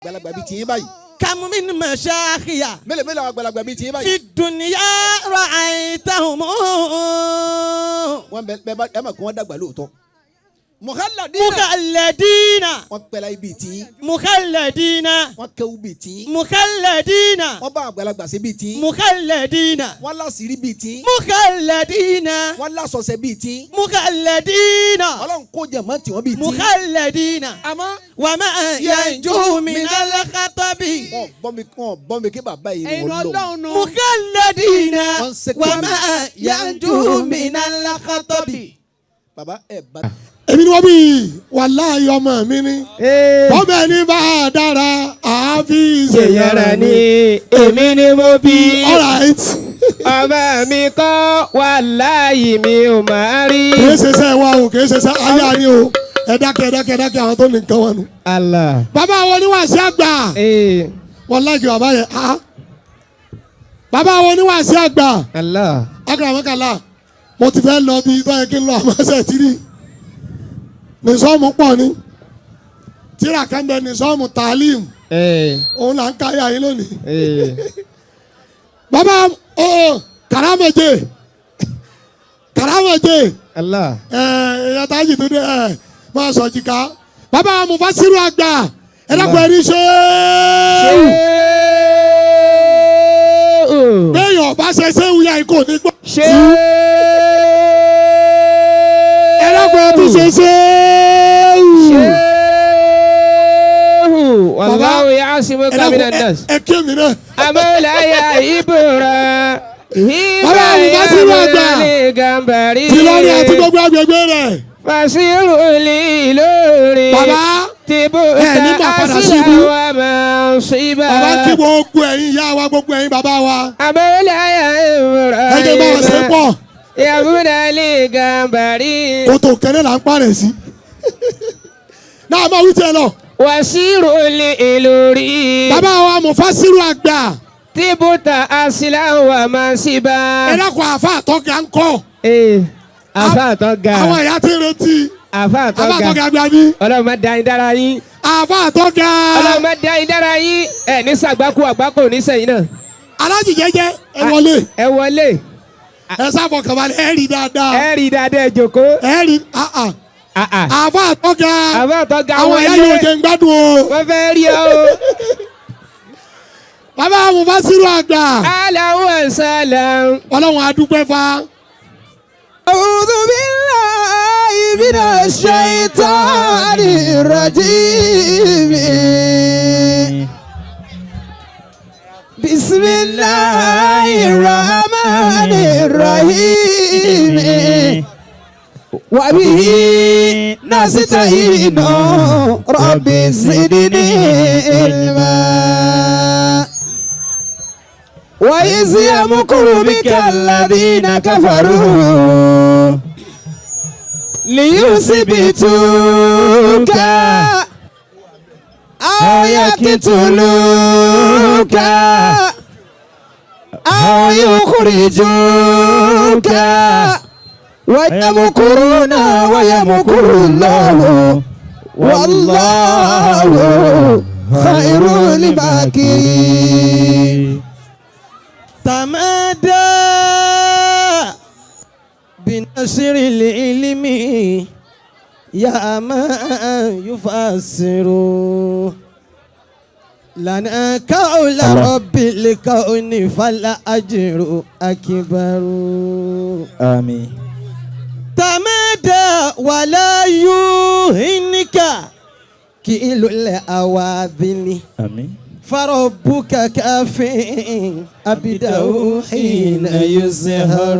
Àgbàlagbà bíi tiyín báyìí. كم من مشايخ Mélòó mélòó àwọn àgbàlagbà bíi tiyín في báyìí. الدنيا رأيتهم. Wọ́n bẹ bẹ bá ẹ mọ̀ kí wọ́n dàgbà lóòótọ́. Mukhalladina. مخلدين. Wọ́n pẹ́ láyé bíi tiyín. مخلدين. Wọ́n kéwú bíi tiyín. مخلدين. Wọ́n bá àgbàlagbà ṣe bíi tiyín. مخلدين. Wọ́n láṣìírí bíi tiyín. مخلدين. Wọ́n lásọsẹ bíi tiyín. مخلدين. Ọlọ́run kó jẹ̀ mọ́ tiwọn bíi tiyín. مخلدين. Àmọ́ وما ينجو من الخطب. wọn bọ́ mi, wọn bọ́ mi kí bàbá yìí Ẹnu wọ́n lọ. Ọlọ́run nu. مخلدين. Wọ́n ṣe وما ينجو من الخطب. Bàbá ẹ̀ bá. Èmi ni wọ́n bí, wàláhì ọmọ mi ni. Bọ́bẹ̀ ní bá a dára àáfi Ṣèyàrá ni èmi ni mo bí. All right. Ọmọ mi kọ́, wàláhì mi ò máa rí. Kìí ṣe sẹ́ wa o, kìí ṣe sẹ́ ayé ayé o. Ẹ dákẹ́, ẹ dákẹ́, ẹ dákẹ́, àwọn tó ní nǹkan wọn nù. Allah. Bàbá àwọn oníwàásí àgbà. Ee. Wàláhì bàbá yẹn ah. Bàbá àwọn oníwàásí àgbà. Allah. Akaramakala, mo ti fẹ́ lọ bí tó yẹ kí n lọ, àmọ́ ṣe ti rí nìsọ́ọ̀mù pọ̀ ni tíra kan bẹ, nìsọ́ọ̀mù tàlím. Ee. Òun là ń kárí ayé lónìí. Ee. Bàbá ọ kàràmọ̀jẹ, kàràmọ̀jẹ. Allah. Ẹ ẹ̀yà tájì tó dé, ẹ máa sọ jìkà. Bàbá mufasiru àgbà, ẹ dákun, ẹni ṣe Ṣéwù. bẹ́ẹ̀ ọba ṣe ṣéwù yá ikú ní gbọ́. Ṣéwù. Ẹ dákun, ẹ tún ṣe ṣéwù. Ṣéwù. Wallahu ya'simuka Ẹ dákun, minan nas. ẹ kí èmi náà. Amọ́láyà Ibrahim. Bàbá Mufasiru àgbà. Gàmbàrí. Tìlọrin àti gbogbo agbègbè rẹ̀. Fasiru li lórí. Bàbá Tìbú ẹ ní ta mà padà sí asílà ibú. wa máa ń ṣíbà. Bàbá ń kí gbogbo ẹ̀yin ìyá wa, gbogbo ẹ̀yin bàbá wa. Amọ́láyà Ẹ jẹ́ bá wọn ṣe Ibrahim. pọ̀. Yabuna li gàmbàrí. Kòtò kẹ́lẹ́ là ń parẹ̀ sí. Náà máa wí tiẹ̀ lọ. Wasiru li lórí. Bàbá wa Mufasiru àgbà. Tìbú ta asílà wa máa ń ṣíbà. Ẹ dákun, àfa àtọ́gà ń kọ́. Ee, àfa àtọ́ ga. Àwọn ìyá tí ń retí. Àfa àtọ́ Àfa ga. àtọ́gà gbà mí. Ọlọ́run má da yín dára yín. Àfa àtọ́gà. Ọlọ́run má da yín dára yín. Ẹ ní sàgbákò, àgbákò ní sẹ́yìn náà. Alájì jẹ́jẹ́, ẹ wọlé. Ẹ wọlé. Ẹ sáfọkànbalẹ̀, ẹ rí dáadáa. Ẹ rí dáadáa, ẹ jòkó. Ẹ rí ah ah. Ah, ah. Àfa àtọ́gà. Àfa àtọ́ ga. Àwọn ìyá wọlé. yóò jẹ́ ń gbádùn o. Wọ́n fẹ́ rí ọ o. Bàbá Mufasiru àgbà. Aláwọ̀ sálàm. Ọlọ́run adúpẹ́ fa. أعوذ بالله من الشيطان الرجيم. بسم الله الرحمن الرحيم. وبه نستعين، رب زدني علما. وإذ يمكر بك الذين كفروا ليثبتوك أو يقتلوك أو يخرجوك، ويمكرون ويمكر الله، والله خير الماكرين. تمادى بنشر العلم يا من يفسر لنا قول رب الكون، فالأجر أكبر. آمين. تمادى ولا يهنك كيل الأواذل. آمين. فربك كاف أبده حين يزهر.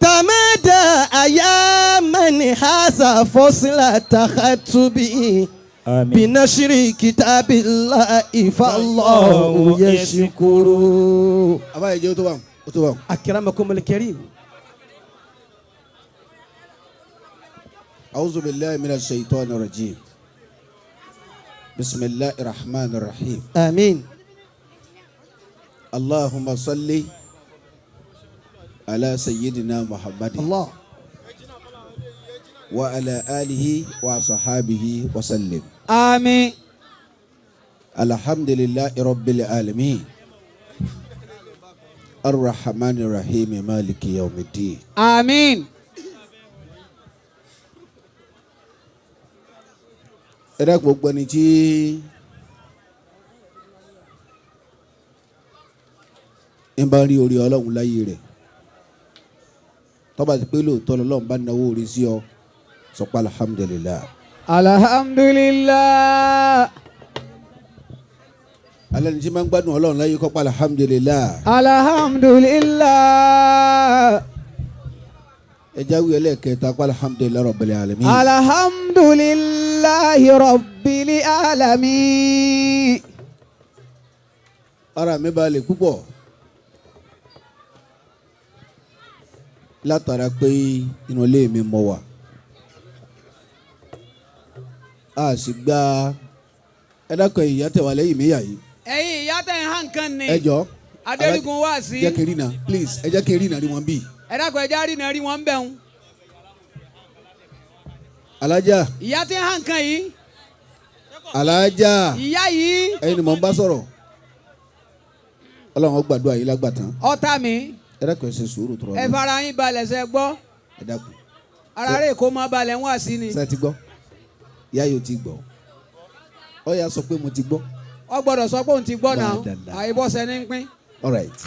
تمادى أيا من حاز فصل تخطبي آمين. بنشر كتاب الله، فالله يشكر. Àbá yìí jẹ́ ó tó bá wọn, ó tó bá wọn. أكرمكم الكريم. أعوذ بالله من الشيطان الرجيم. بسم الله الرحمن الرحيم. آمين. اللهم صل على سيدنا محمد الله وعلى آله وصحابه وسلم. Àmín. Alhamdulillahi rabbil alamin. Arrahmanir rahim maliki yawmiddin. Àmín. Ẹ dákun gbogbo ẹni tí ń bá rí orí Ọlọ́run láyé rẹ̀ tó bá ti pé lóòótọ́ lọ́lọ́run bá náwó orí sí ọ sọ pé alhamdulillah. Alhamdulillah. Alẹ́ ní tí máa ń gbádùn Ọlọ́run láyé kó pa alhamdulillah. Alhamdulillah. Ẹ jáwé ẹlẹ́ẹ̀kẹta pa alhamdulillah rabbil alamin. Alhamdulillahi rabbil alamin. Ara mi balẹ̀ púpọ̀ látara pé inú ilé mi mọ wà a sì gba ẹ dákun ìyá tẹ̀wá lẹ́yìn mi yà yìí. Ẹ̀yin ìyá tẹ̀ ń hàn kan ni. Ẹ jọ Adérígun wá sí. Jẹ́ kí n rí na please ẹ jẹ́ kí n rí na rí wọn bí. Ẹ dákun ẹ já rí na rí wọn bẹ̀ ń. Alájà. Ìyá tí ń hàn kan yìí. Alájà. Ìyá yìí. Ẹ̀yin ni mò ń bá sọ̀rọ̀. Ọlọ́run ó gbàdúrà yìí lágbàtàn. Ọ̀tá mi. Ẹ dákun ẹ ṣe sùúrù tọrọ. Ẹ fara yín balẹ̀ ṣe gbọ́. Ẹ dákun. Ara rẹ̀ kó má balẹ̀ ń wá sí ni. Ṣé ẹ ti gbọ́? Ìyá yóò ti gbọ́. Ó yá sọ pé mo ti gbọ́. Ó gbọ́dọ̀ sọ pé òun ti gbọ́ náà. Àìbọ̀sẹ̀ ní pín. All right.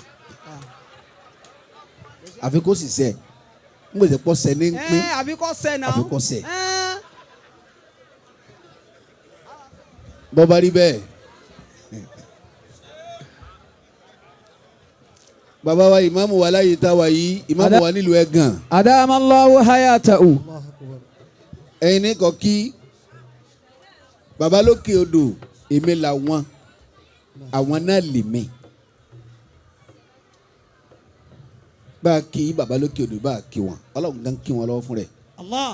Àfi kó sì sẹ́. N gbèsè pọ̀ sẹ́ ní pín. Àfi kó sẹ́ náà. Àfi kó sẹ́. Bọ́ bá rí bẹ́ẹ̀. Bàbá wa ìmáàmù wa láyé tá wa yìí ìmáàmù wa nílùú Ẹ̀gàn. Adamallahu hayatahu. Ẹ̀yin ní kò kí bàbá lókè odò èmi làwọn àwọn náà lè mi. Bá a kí bàbá lókè odò bá a kí wọn Ọlọ́run gan kí wọn lọ́wọ́ fún rẹ̀. Allah.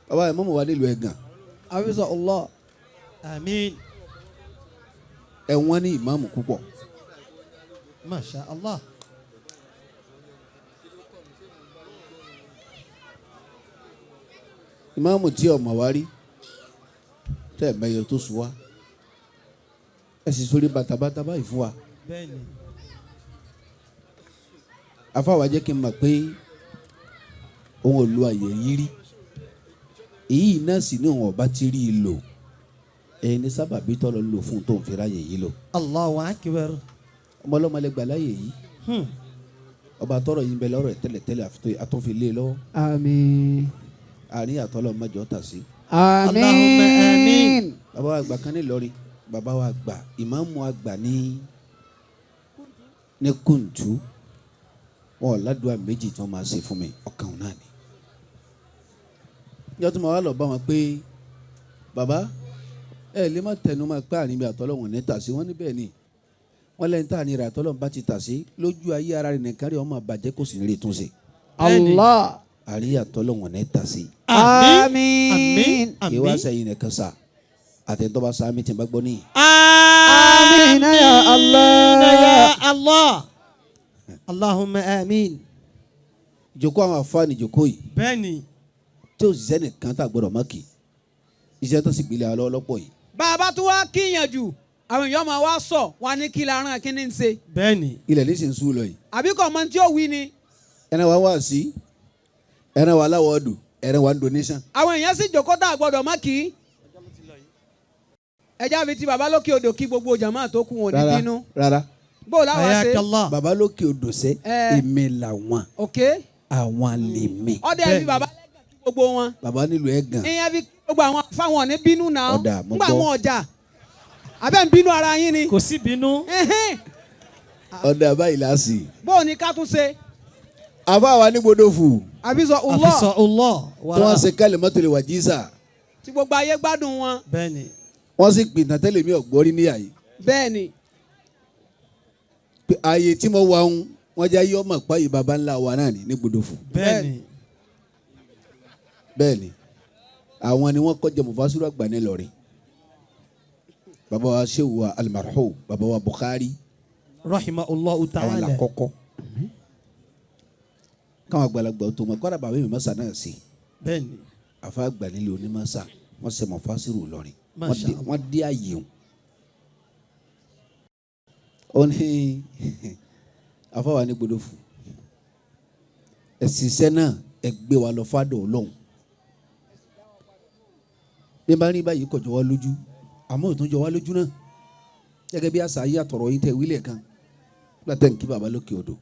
Bàbá ìmáàmù wa nílùú Ẹ̀gàn. Afisa Allah. Àmín. Ẹ̀wọ̀n ní ìmáàmù púpọ̀. Masha Allah. Ìmáàmù tí ọmọ wa rí tẹ́ ẹ̀ mẹ́yẹ tó sùn wá ẹ sì sórí bàtàbàtà báyìí fún wa. Bẹ́ẹ̀ni. Afáwa jẹ́ kí n mọ̀ pé òun ò lo àyè yìí rí èyí náà sì ní òun ọba ti rí i lò ẹ̀yin ní sábàbí tọ́lọ́ lò fún tó ń fi ráyè yìí lò. Allahu akbar. Ọmọ ọlọ́mọ lè gbà láyè yìí ọba tọrọ yìí ń bẹ lọ́rọ̀ ẹ̀ tẹ́lẹ̀tẹ́lẹ̀ àtúnfi lé lọ́wọ́. Àmín. Àárín àtọ́lọ́ mọ́jọ tà sí. Àmín. Allahumma àmín. Bàbá wa àgbà kan ní Ìlọrin bàbá wa àgbà ìmáàmù àgbà ní Kùntù wọn ò ládùúgbà méjì tí wọ́n máa ṣe fún mi ọ̀kan náà ni. Ìjọ tí mo wá lọ bá wọn pé bàbá ẹ lè má tẹnu máa pé àárín mi àtọ́lọ́ wọn ní tà sí wọn níbẹ̀ ni wọ́n lẹ́yìn tá àárín rẹ̀ àtọ́lọ́ bá ti tà sí lójú ayé ara rẹ̀ nìkan rí ọmọ àbàjẹ́ kò sì ní rí túnṣe. Allah. Àárín àtọ́lọ́ wọn ní tà sí. Àmín. Kí wá sẹ́yìn nìkan sà àtẹ̀tọ́ bá sá mi tí n bá gbọ́ níyì. Àmín ya Allah. Ya Allah. Allahumma àmín. Ìjókòó àwọn àfáàní ìjókòó yìí. Bẹ́ẹ̀ni. Tí òṣìṣẹ́ nìkan tá a gbọ́dọ̀ má kì í iṣẹ́ tó sì gbélé alọ́ lọ́pọ̀ yìí. Bàbá tó wá kíyàn jù àwọn èèyàn máa wá sọ wọn ní kí la rán kí ní ṣe. Bẹ́ẹ̀ni. Ilẹ̀ ní sì ń sú lọ yìí. Àbí kò mọ tí ó wí ni. Ẹran wa wá sí ẹran wa aláwọ̀ ọdù ẹran wa ń donation. Àwọn èèyàn sì jókòó tá a gbọ́dọ̀ má kì í. Ẹja fi ti bàbá lókè odò kí gbogbo jàmáà tó kù wọn ní bínú. Rárá. Bó o láwa ṣe. Bàbá lókè odò sẹ́ èmi làwọn. Ok. Àwọn lèmi. Ọdẹ fi bàbá lẹ́gàn kí gbogbo wọn. Bàbá nílùú Ẹ̀gàn. Ìyẹn fi gbogbo àwọn fáwọn ní bínú náà. Ọ̀dà mo gbọ́. Ngbà àwọn ọjà. Abẹ́ ń bínú ara yín ni. Kò sí bínú. Ọ̀dà báyìí la sì. Bó o ní ká tún ṣe. Àfa wa ní Gbódòfù. Àfisọ Allah. Àfisọ Allah. Tí wọ́n ṣe kálí mọ́tò lè wà jísà. Tí gbogbo ayé gbádùn wọn. Bẹ́ẹ̀ni. Wọ́n sì pìtàn tẹ́lẹ̀ mi ọ̀gbọ́rí níyà yìí. Bẹ́ẹ̀ni. Pé ààyè tí mo wà ń wọ́n jẹ́ ayé ọmọ ìpáyì baba ńlá wa náà ní Gbódòfù. Bẹ́ẹ̀ni. Bẹ́ẹ̀ni. Àwọn ni wọ́n kọjá mufasiru àgbà ní Ìlọrin. Baba wa Shehu wa almarhum baba wa Bukhari. Rahimahullahu ta'ala. Àwọn làkọ́kọ́. Káwọn àgbàlagbà tó ma kọ́ra bàbá mi masa náà sí. Bẹ́ẹ̀ni. Àfa àgbà nílé onímọ̀sá. Wọ́n ṣe mọ̀fásírù Ìlọrin. Masha Allah. Wọ́n dé àyè wọn. Ó ní afáwa ní gbódòfù ẹ̀sìn iṣẹ́ náà ẹ gbé wa lọ fádọ̀ Ọlọ́run. Bí n bá rí báyìí kò jọ wá lójú, àmọ́ ò tún jọ wá lójú náà gẹ́gẹ́ bí àṣà ayé àtọ̀rọ̀ yín tẹ̀ wílẹ̀ kan nígbà tẹ̀ ń kí bàbá lókè odò,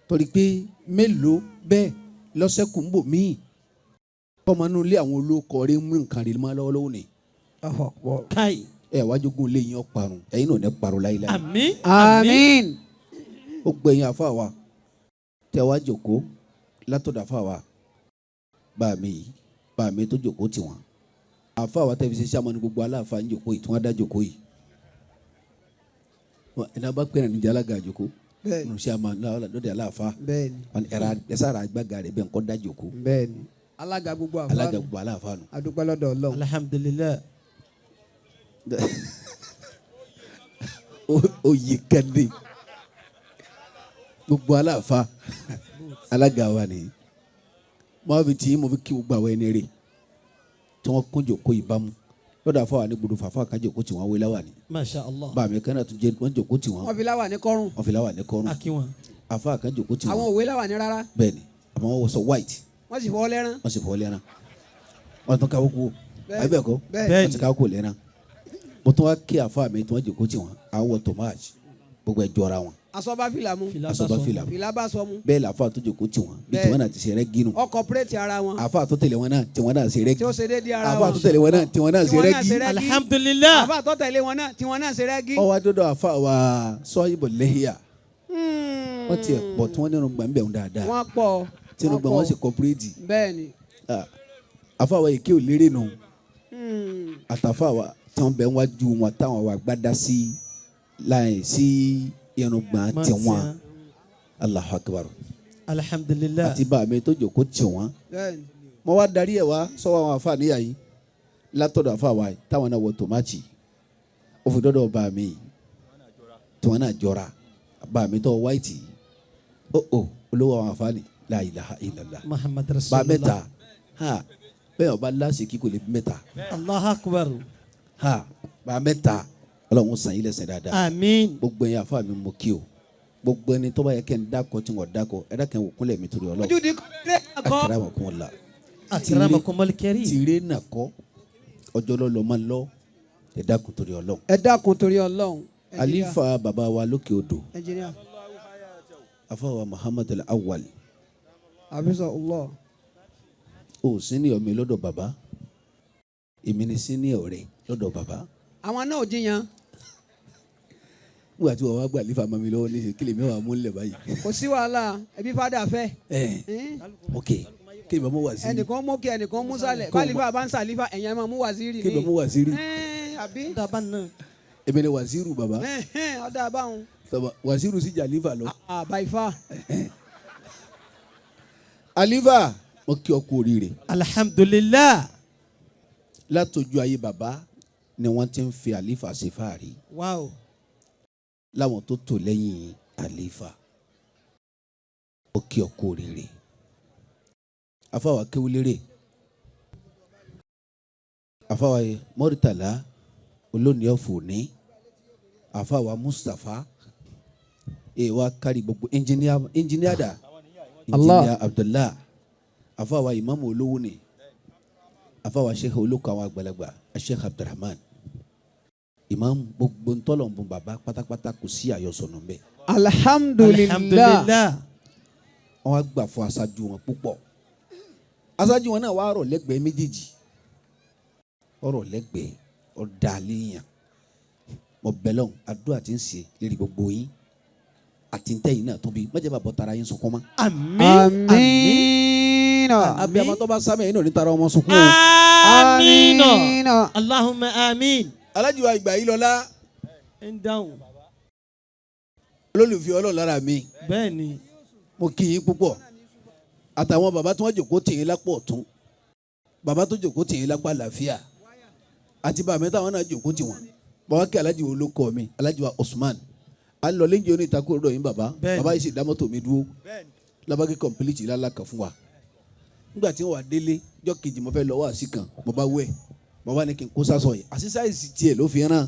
torí pé mélòó bẹ́ẹ̀ lọ́sẹ̀kù ń bò míì tọmọ inú ilé àwọn olóko rẹ̀ ń mú nǹkan rẹ̀ mọ́ lọ́wọ́lọ́wọ́ ni. Kai. Ẹ wá jogún ilé yín ọ̀parun, ẹ̀yin náà ò ní parun láyéláyé. Àmín. Àmín. Ó gbẹ̀yìn àfa wa tẹ wá jòkó látọ̀dọ̀ àfa wa bá mi yìí, bá mi tó jòkó tiwọn àfa wa tẹ fi ṣe sàmọ́ ní gbogbo aláàfáà ń jòkó yìí tí wọ́n dá jòkó yìí ẹ̀dá bá pẹ́rẹ́ níjà alága jòkó Bẹ́ẹ̀ni. nù sàmọ́ lọ́dẹ̀ aláàfáà Bẹ́ẹ̀ni. wọn ẹ̀rọ ẹ̀sára agbága rẹ̀ bẹ́ẹ̀ ń kọ́ dá jòkó. Bẹ́ẹ̀ni. Alága gbogbo àfa. Alága gbogbo aláàfáà nù. Adúpẹ́ lọ́dọ̀ Ọlọ́run. Alhamdulillah. Oyè kẹ́ndé gbogbo aláàfáà alága wa ni mo fi tí mo fi kí gbogbo àwọn ẹni rè tí wọ́n kún jòkó ìbámu lọ́dọ̀ àfọwà ní gbọdọ̀ fàfà kan jòkó tí wọ́n wé láwà ní. Masha Allah. Bàmí kan náà tún jẹ wọ́n jòkó tí wọ́n. Wọ́n fi láwà ní kọ́rùn. Wọ́n fi láwà ní kọ́rùn. Akiwọn. Àfà kan jòkó tí Àwọn wọ́n. òwe láwà ní rárá. Bẹ́ẹ̀ni, àmọ́ wọ́n wọṣọ white. Wọ́n sì fọwọ́ lẹ́rán. Wọ́n sì fọwọ́ lẹ́rán, wọ́n tún káwọ́ kú. Bẹ́ẹ̀ni. Àbí bẹ́ẹ̀ kọ́? Bẹ́ẹ̀ni. Wọ́n ti káwọ́ kú lẹ́rán. Mo tún wá kí àfà mi tí wọ́n jòkó tí wọ́n, àwọn wọ tòmáàtì gbogbo ẹ̀ jọra wọn. Aṣọ bá fìlà mu. Fìlà Aṣọ bá bá sọ. fìlà mu. Fìlà bá sọ mu. Bẹ́ẹ̀ làáfà tó jòkó tí wọ́n bí Bẹ́ẹ̀. tiwọn náà ti ṣe rẹ́gí nù. Ọkọ̀ pírẹ́tì ara wọn. Àfà tó tẹ̀lé wọn náà tiwọn náà ṣe rẹ́gí. Tí ó ṣe déédéé ara Àfà wọn. tó tẹ̀lé wọn náà tiwọn náà ṣe Tiwọn náà rẹ́gí. ṣe rẹ́gí. Alhamdulillah. Àfà tó tẹ̀lé wọn náà tiwọn náà ṣe rẹ́gí. Ọwọ́ adọ́dọ̀ àfà wa sọ́yìnbó lẹ́hìá wọ́n tiẹ̀ pọ̀ tí wọ́n nínú gbàǹbẹ̀ ń dáadáa. Wọ́n pọ̀. Tí nínú gbà wọ́n sì kọ́pírẹ́tì. Bẹ́ẹ̀ni. Àfà wa èké ò lérè nù àtàfà wa tí wọ́n bẹ̀ ń wájú wọn táwọn wa gbádá sí láì sí irùngbọ̀n tiwọn, Allahu Akbar. Alhamdulillah. Àti bá mi tó jòkó tiwọn. Bẹ́ẹ̀ni. Mo wá darí ẹ̀ wá sọ́wọ́ àwọn àfa níyà yìí látọ̀dọ̀ àfa wa yìí táwọn náà wọ tòmátì ó fi dọ́dọ̀ bá mi tí wọ́n náà jọra bá mi tọ́ wáìtì ó olówó àwọn àfa ni la ilaha illallah. Muhammad Bá Rasulullah. mẹ́ta ha bẹ́ẹ̀ ọba lásìkí kò lè bí mẹ́ta. Allahu akbar. Ha bá mẹ́ta, Ọlọ́run san yín lẹ́san dáadáa. Àmín. Gbogbo ẹ̀yin àfa mi mo kí o, gbogbo ẹni tó bá yẹ kẹ́ ń dákọ̀ tí wọ́n dákọ̀ ẹ̀dá kẹ́ ń wò kúnlẹ̀ mi torí Ọlọ́run. Ojú di kọ́lé kọ́. Akramakumullah. Akramakumul karim. Tìrẹ nà kọ́ ọjọ́ lọ́lọ́ máa ń lọ, ẹ dákun torí Ọlọ́run. Ẹ dákun torí Ọlọ́run. Alifa baba wa lókè odò. Ẹnjìníà. Afawa Muhammad al-Awwal. Àbísọ̀ Allah. O senior mi lọ́dọ̀ baba, èmi ni senior rẹ lọ́dọ̀ baba. Àwọn náà ò jiyàn. Nígbà tí wọ́n wá gbà alifa mọ́ mi lọ́wọ́ níṣẹ́ kí lèmi wà mú lẹ̀ báyìí. Kò sí wàhálà, ẹbí fada fẹ́. Ẹ ok, kí lèmi mú wá sí. Ẹnìkan mú kí ẹnìkan mú sálẹ̀. Kó o Bálífà bá ń sàlífà, ẹ̀yàn máa mú wàzírì kí lèmi mú wá sí rí. Àbí? Daba náà. Èmi ni wàzírù baba. Ọ̀dà báwọn. Sọba wàzírù sì jẹ́ alifa lọ. Àbáyífà. Alifa mo kí ọ kú oríire. Alhamdulillah. Látọjú ayé baba ni wọ́n ti ń fi alifa ṣe fáàrí. Wow. Láwọn tó tò lẹ́yìn àlífà ó kí ọ kú oríire. Afáwa kéwúlérè, afáwa mọ́rítàlá olónìí ọ̀fọ̀ní, afáwa Mustapha èèwà kárí gbogbo ẹnjìníà dà ẹnjìníà Abdullah, afáwa ìmáàmù olówó ni, afáwa sheikh olóko àwọn àgbàlagbà sheikh Abdulrahman ìmáàmù gbogbo ntọ́lọ̀ ń bọ̀ bàbá pátápátá kò sí àyọsọ̀nù bẹ́ẹ̀. Alhamdulillah. Alhamdulillah. Wọ́n wá gbà fún aṣáájú wọn púpọ̀, aṣáájú wọn náà wá rọ̀ lẹ́gbẹ̀ẹ́ méjèèjì, ọ̀rọ̀ lẹ́gbẹ̀ẹ́ ọ̀dàlẹ́yìn mọ̀ bẹ́lọ̀n àdúrà tí ń ṣe lérí gbogbo yín àti ntẹ́yìn náà tóbi mọ̀jẹ̀ bá bọ̀ tara yín sunkún mọ́. Àmín. Àmín. Àmín. Abiyamọ tó bá sámẹ̀ yín náà ní tara ọmọ sunkún o. Àmín. Allahumma àmín. Alájì wa ìgbà yìí lọ́lá. Ń dáhùn. Olólùfẹ́ Ọlọ́run lára mi. Bẹ́ẹ̀ni. Mo kí yín púpọ̀ àtàwọn bàbá tí wọ́n jòkó tì yín lápò ọ̀tún, bàbá tó jòkó tì yín lápò àlàáfíà, àti bàbá mi táwọn náà jòkó tì wọ́n. Bàbá kí alájì wo ló kọ mi, alájì wa Usman à ń lọ léyìn oní ìtakùrọ̀ lọ́dọ̀ yín bàbá. Bẹ́ẹ̀ni. Bàbá yìí sì dá mọ́tò mi dúró labaki kọ̀mpilíìtì lálàkà fún wa. Nígbà tí wọ́n wà délé jọ́ kejì mo fẹ́ lọ wá sí kan mo bá wẹ̀ mo bá ní kí n kó sásọ yìí àti sáìsì tiẹ̀ ló fi ràn.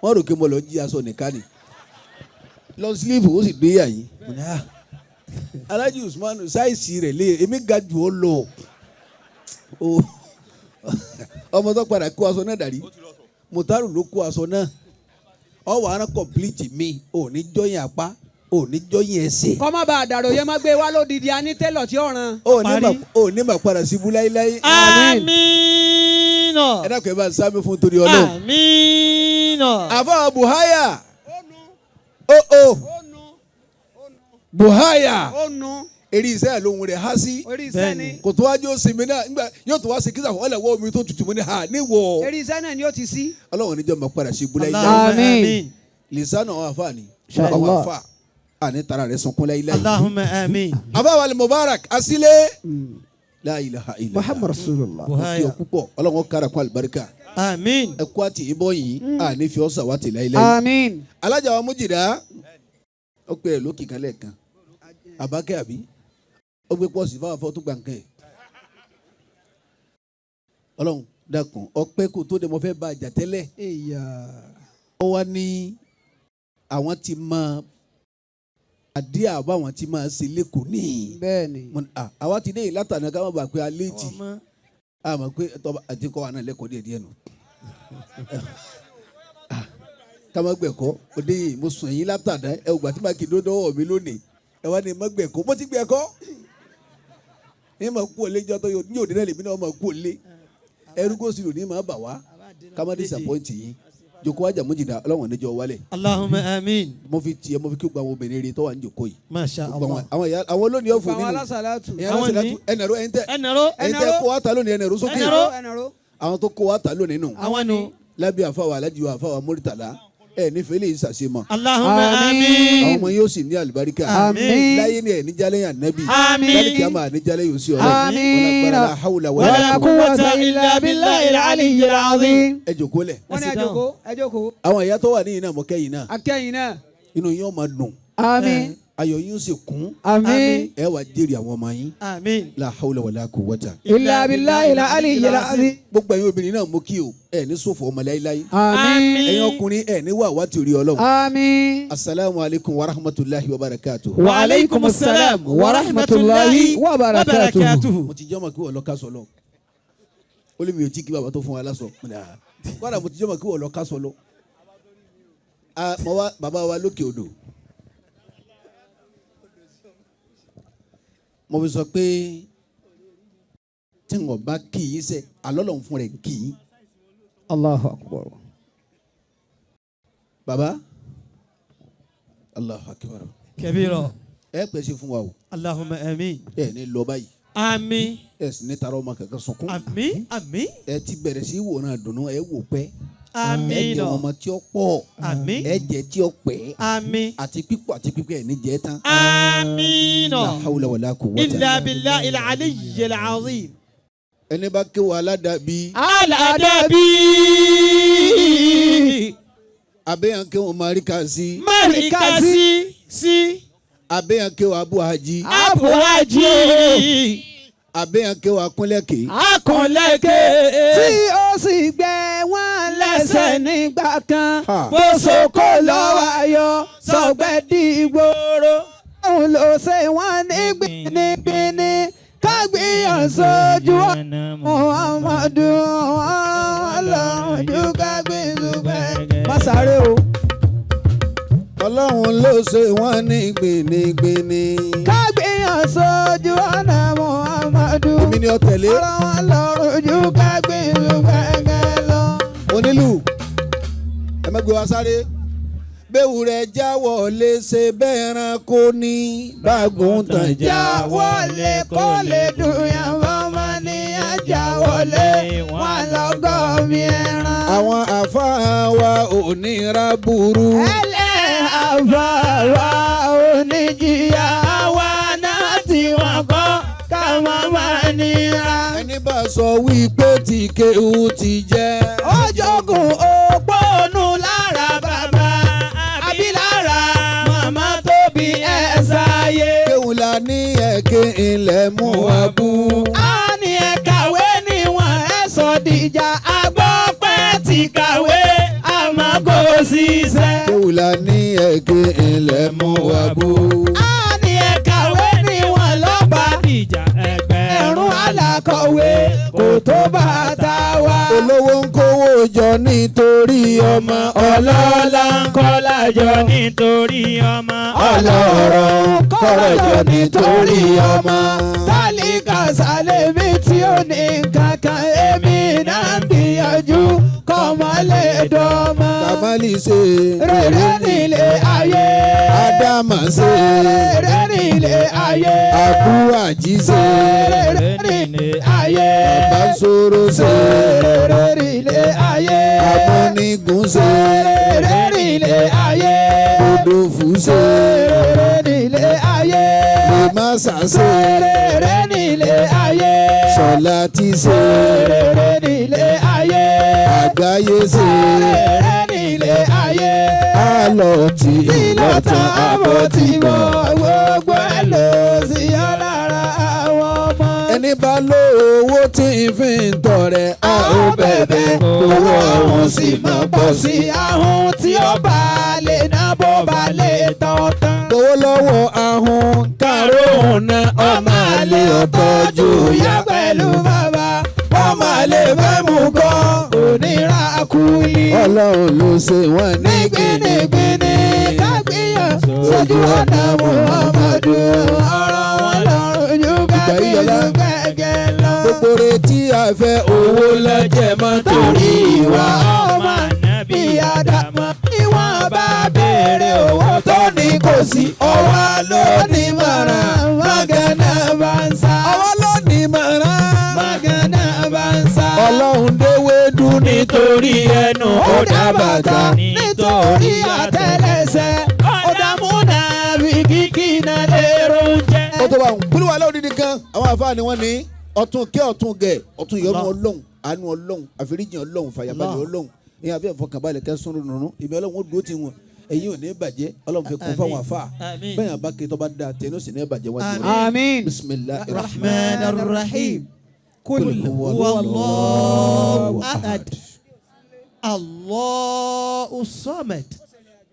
Wọ́n rò pé mo lọ jí aṣọ nìkan ni lọ sílíìfù ó sì gbé yà yín. Alhaji Usman sáìsì rẹ̀ lé èmi ga jù ọ lọ. Ọmọ tó padà kó aṣọ náà dàrí Mutaru ló kó aṣọ náà ọwọ́ ara kọ̀m̀plìtì mi ò ní jọyìn apá ò ní jọyìn ẹsẹ̀. Kọ́ má bàa dàrò yẹn má gbé wá lódìdí a ní télọ̀ tí ó ràn. Ò ní mà padà síbú láíláí. Àmín. Ẹ dákun ẹ bá ń sámi fún torí Ọlọ́run. Àmín. Àfáà Buhaya. Buhaya. Eré iṣẹ́ lóhun rẹ̀ há sí. Orí iṣẹ́ ni. Kò tó wájú ó sinmi náà nígbà yóò tó wá sí kísà fún ọ̀lẹ́wọ́ omi tó tutù mú ní ha níwọ̀. Eré iṣẹ́ náà ni ó ti sí. Ọlọ́run níjọ́ máa padà sí ibú láíláí. Àmín. Lisanu àwọn àfa ni. Àwọn àfa àní tara rẹ̀ sunkún láíláí. Allahumma àmín. Àfa wa Mubarak Asile. La ilaha illallah. Muhammad Rasulullah. Kí o púpọ̀ Ọlọ́run kára kún àlùbáríkà. Àmín. Ẹ kú àti ìbọn yìí àní fi ọ́ sàwátì láíláí. Àmín. Alájà wa Mújìdá ó pe ẹ̀ lókì kan lẹ́ẹ̀kan. Àbákẹ́ àbí ó gbé pọ́ọ̀sì fáwọn afọ́ tó gbà nǹkan ẹ̀. Ọlọ́run dákun ọpẹ́ kò tó de mo fẹ́ bá a jà tẹ́lẹ̀. Ó wá ní àwọn ti mọ àdé àbá àwọn ti máa ṣe lẹ́kọ̀ọ́ ní. Bẹ́ẹ̀ni. Àwa ti dé yìí látàná ká má bàa pé alẹ́ tì. A mọ̀ pé tọ́ba àti kọ́ wa náà lẹ́kọ̀ọ́ díẹ̀ díẹ̀ nù. Ká má gbẹ̀kọ́ òde yìí mo sùn yín látàná ẹ ò gbà tí màá kì í dó dọ́wọ́ mi lónìí. Ẹ wá ní má gbẹ̀kọ́ mo ti gbẹ̀kọ́. Ní ma kú òlé jọ́ tó yọ ní òde náà lèmi náà ma kú òlé. Ẹrú kò sí lòní máa bà wá. Ká má disappoint yín. Joko ajá Mújìdá Ọlọ́run níjọ wálẹ̀. Allahumma àmín. Mo fi tiẹ̀ mo fi kí gbogbo àwọn obìnrin rí tó wà ní joko yìí. Masha Allah. Àwọn ìyá àwọn olónìí ọ̀fọ̀ nínú. Àwọn alásàlátù. Ìyá alásàlátù ẹnẹ̀rọ ẹ̀ńtẹ̀. Ẹnẹ̀rọ. Ẹ̀ńtẹ̀ kó wa ta lónìí ẹnẹ̀rọ sókè. Ẹnẹ̀rọ. Àwọn tó kó wa ta lónìí nù. Àwọn nù. Lábẹ́ àfàwà alájí wa àfàwà Murtala ẹ̀ nífẹ̀ẹ́ lè ṣàṣemọ̀. Allahumma àmín. Àwọn ọmọ yóò sì ní àlùbáríkà. Àmín. Láyé ni ẹ̀ níjálẹ̀ yàn nẹ́bí. Àmín. Láyé kí a máa níjálẹ̀ yóò sí ọ̀rọ̀. Àmín. Wala hawla Wala quwwata illa billahil aliyyil azim. Ẹ jòkó lẹ̀. Wọ́n ní ẹ jókòó ẹ jókòó. Àwọn ìyá tó wà níyìn náà mọ̀ kẹ́yìn náà. Akẹ́yìn náà. Inú yín ó máa dùn. Àmín. Ayọ̀ yín ó sì kún. Àmín. Ẹ wá jèrè àwọn ọmọ yín. Àmín. La hawla wala quwwata. Illa billahil aliyyil azim. Gbogbo ẹ̀yin obìnrin náà mú kí o ẹ ní ṣòfò ọmọ láíláí. Àmín. Ẹ̀yin ọkùnrin ẹ ní wà wá tìrí Ọlọ́run. Àmín. Asalaamu alaykum wa rahmatulahi wa barakatuh. Wa aleykum salaam wa rahmatulahi wa barakatuhu. Mo ti jọ́ mọ̀ kí wọ́n lọ ká sọ lọ. Ó lé mi ò tí kí bàbá tó fún wa lásọ. Kọ́dà mo ti jọ́ mọ̀ kí wọ́n lọ ká sọ lọ. Mo wá bàbá wa lókè odò. Mo fi sọ pé tí n ò bá kì í sẹ́ alọ́ lòun fún rẹ̀ kì í. Allahu akbar. Baba Allahu akbar. Kabira. Ẹ pèsè fún wa o. Allahumma àmín. Ẹ ní lọ báyìí. Àmín. Ẹ sì ní tara ọmọ kankan sunkún. Àmín. Àmín. Ẹ ti bẹ̀rẹ̀ sí wòran dùnú ẹ wò pẹ́. Àmín. Ẹ jẹ ọmọ tí ó pọ̀. Àmín. Ẹ jẹ tí ó pẹ́. Àmín. Àti pípọ̀ àti pípẹ́ ẹ̀ ní jẹ́ tán. Àmín. La hawla wala quwwata. Illa billahil aliyyil azim. Ẹni bá kéwà aládàbí. Aládàbí. Abẹ́yàn kéwà Marikasi. Marikasi. Sí. Abẹ́yàn kéwà Abu Haji. Abu Haji. Abẹ́yàn kéwà Akúnlẹ̀kẹ́. Akúnlẹ̀kẹ́. Tí ó sì gbẹ wọ́n lẹ́sẹ̀ nígbà kan. Ha. Bó soko lọ́wọ́ ayọ̀ sọ̀gbẹ́ di ìgboro. Òun ló ṣe wọ́n ní gbinigbini. Kágbìyàn sójú ọ̀nà Muhammadu Ọlọ́run kágbìyàn gbẹ. Má sáré o. Ọlọ́run ló ṣe wọ́n ní gbinigbini. Kágbìyàn sójú ọ̀nà Muhammadu. Èmi ni ọ tẹ̀lé. Ọlọ́run kágbìyàn gbẹ̀ngẹ̀ lọ. Onílù ẹ má gbé wa sáré. Bẹ́wù rẹ̀ jáwọ́ lé ṣe bẹ́ẹ̀ ran kó ní bágùn tàn já. Jáwọ́lé kó lè dùn yàn fọmọ ní ajáwọlé wọn lọ́gọ́ mi ẹran. Àwọn àfáà wa ò ní ra burú. Ẹlẹ́ àfàwà oníjìyà wa náà tí wọ́n kọ́ ká má má nira. Ẹni bá sọ wípé tí kéwú ti jẹ́. Ó jogun òpónú lára bàbá àbí lára màmá tó bí ẹ̀ sáyé. Kéwú la ní ẹ̀ ẹ̀kẹ́ ilẹ̀ mú wa bú. A ní ẹ kàwé níwọ̀n ẹ sọ dìjà agbọ́pẹ́ ti kàwé àmọ́ kò ṣiṣẹ́. Kéwùlà ní ẹ̀kẹ́ ilẹ̀ mú wa bú. A ní ẹ kàwé níwọ̀n lọ́ba Ìjà ẹ̀rún alákọ̀wé kò tó bàtà wa. Olówó ń kówó jọ nítorí ọmọ ọlọ́lá ń kọ́lá jọ nítorí ọmọ. Ọlọ́rọ̀ ń kọ́rọ̀ jọ nítorí ọmọ. Tálíkà sálẹ̀mí tí ó ní kankan èmi náà ń gbìyànjú kọ́mọ lè dọ́mọ. Kàmálì ṣe Rere nílé ayé. Ádámà ṣe Rere nílé ayé. Àbúwàjí ṣe Rere nílé ayé. Bàbá Sóró ṣe Rere nílé ayé. Amúnigùn ṣe Rere nílé ayé. Odòfú ṣe Rere nílé ayé. Lèmásà ṣe Rere nílé ayé. Sọ̀lá ti ṣe Rere nílé ayé. Àgbáyé ṣe Rere nílé ayé. Àlọ́ tí Ìlọ́tàn ìlọ́tàn àbọ̀ àbọ̀ tí tí mọ̀ bọ̀. gbogbo ẹ̀ ló sì yọ lára àwọn ọmọ. Ẹni bá lówó tí ń fi ń tọrẹ a ó bẹ̀bẹ̀ owó ọ̀hún sì máa pọ̀ sí. Ahun tí ó bá lè ná bó bá lè tán tán. Gbowó lọ́wọ́ ahun káròhùn náà ọmọ àlè ọ̀tọ́jú ìyá ìyá pẹ̀lú bàbá. Ọmọ àlè fẹ́ mú kọ́ onírà kúlí. Ọlọ́run ló ṣe wọ́n ní Nígbìnìgbìnì kágbìyàn sójú ọ̀nà Muhammadu. Ọ̀rọ̀ wọn lọ́rùn ju kábíyù gẹ́gẹ́ lọ. Gbogbo retí àfẹ́ owó lọ́jẹ̀ mọ́ torí Torí ìwà. ìwà ọmọ bí Ádámọ̀. Ìwọ̀n bá béèrè owó tó ní kò sí. Ọwọ́ ló ní mọ̀ràn. Mọ̀gánná bá ń sá. Ọwọ́ ló ní mọ̀ràn. Mọ̀gánná bá ń sá. Ọlọ́run déwédú nítorí ẹnu ó dá bàtà. Nítorí àtẹ́lẹsẹ̀. Ó dá múnà bí kíkì náà lérò jẹ́. Ó tó bá ń kúlúwà lódìdí kan àwọn àfáà ni wọ́n ní ọ̀tún kẹ́ ọ̀tún gẹ̀ ọ̀tún ìyọ́nú Ọlọ́run àánú Ọlọ́run àforíjìn Ọlọ́run fàyàbalẹ̀ Ọlọ́run ìyẹn àfi ẹ̀fọkànbalẹ̀ kẹsùn rúnrún ìmí Ọlọ́run ó dúró ti wọn ẹ̀yin ò ní bàjẹ́ Ọlọ́run fi kún fáwọn àfáà bẹ́ẹ̀ yẹn bá ké tó bá da tẹnu sì ní bàjẹ́ wájú Ọlọ́run. Àmín. Bismillahir الرحمن الرحيم Qul قل huwa هو Allahu الله أحد الله الصمد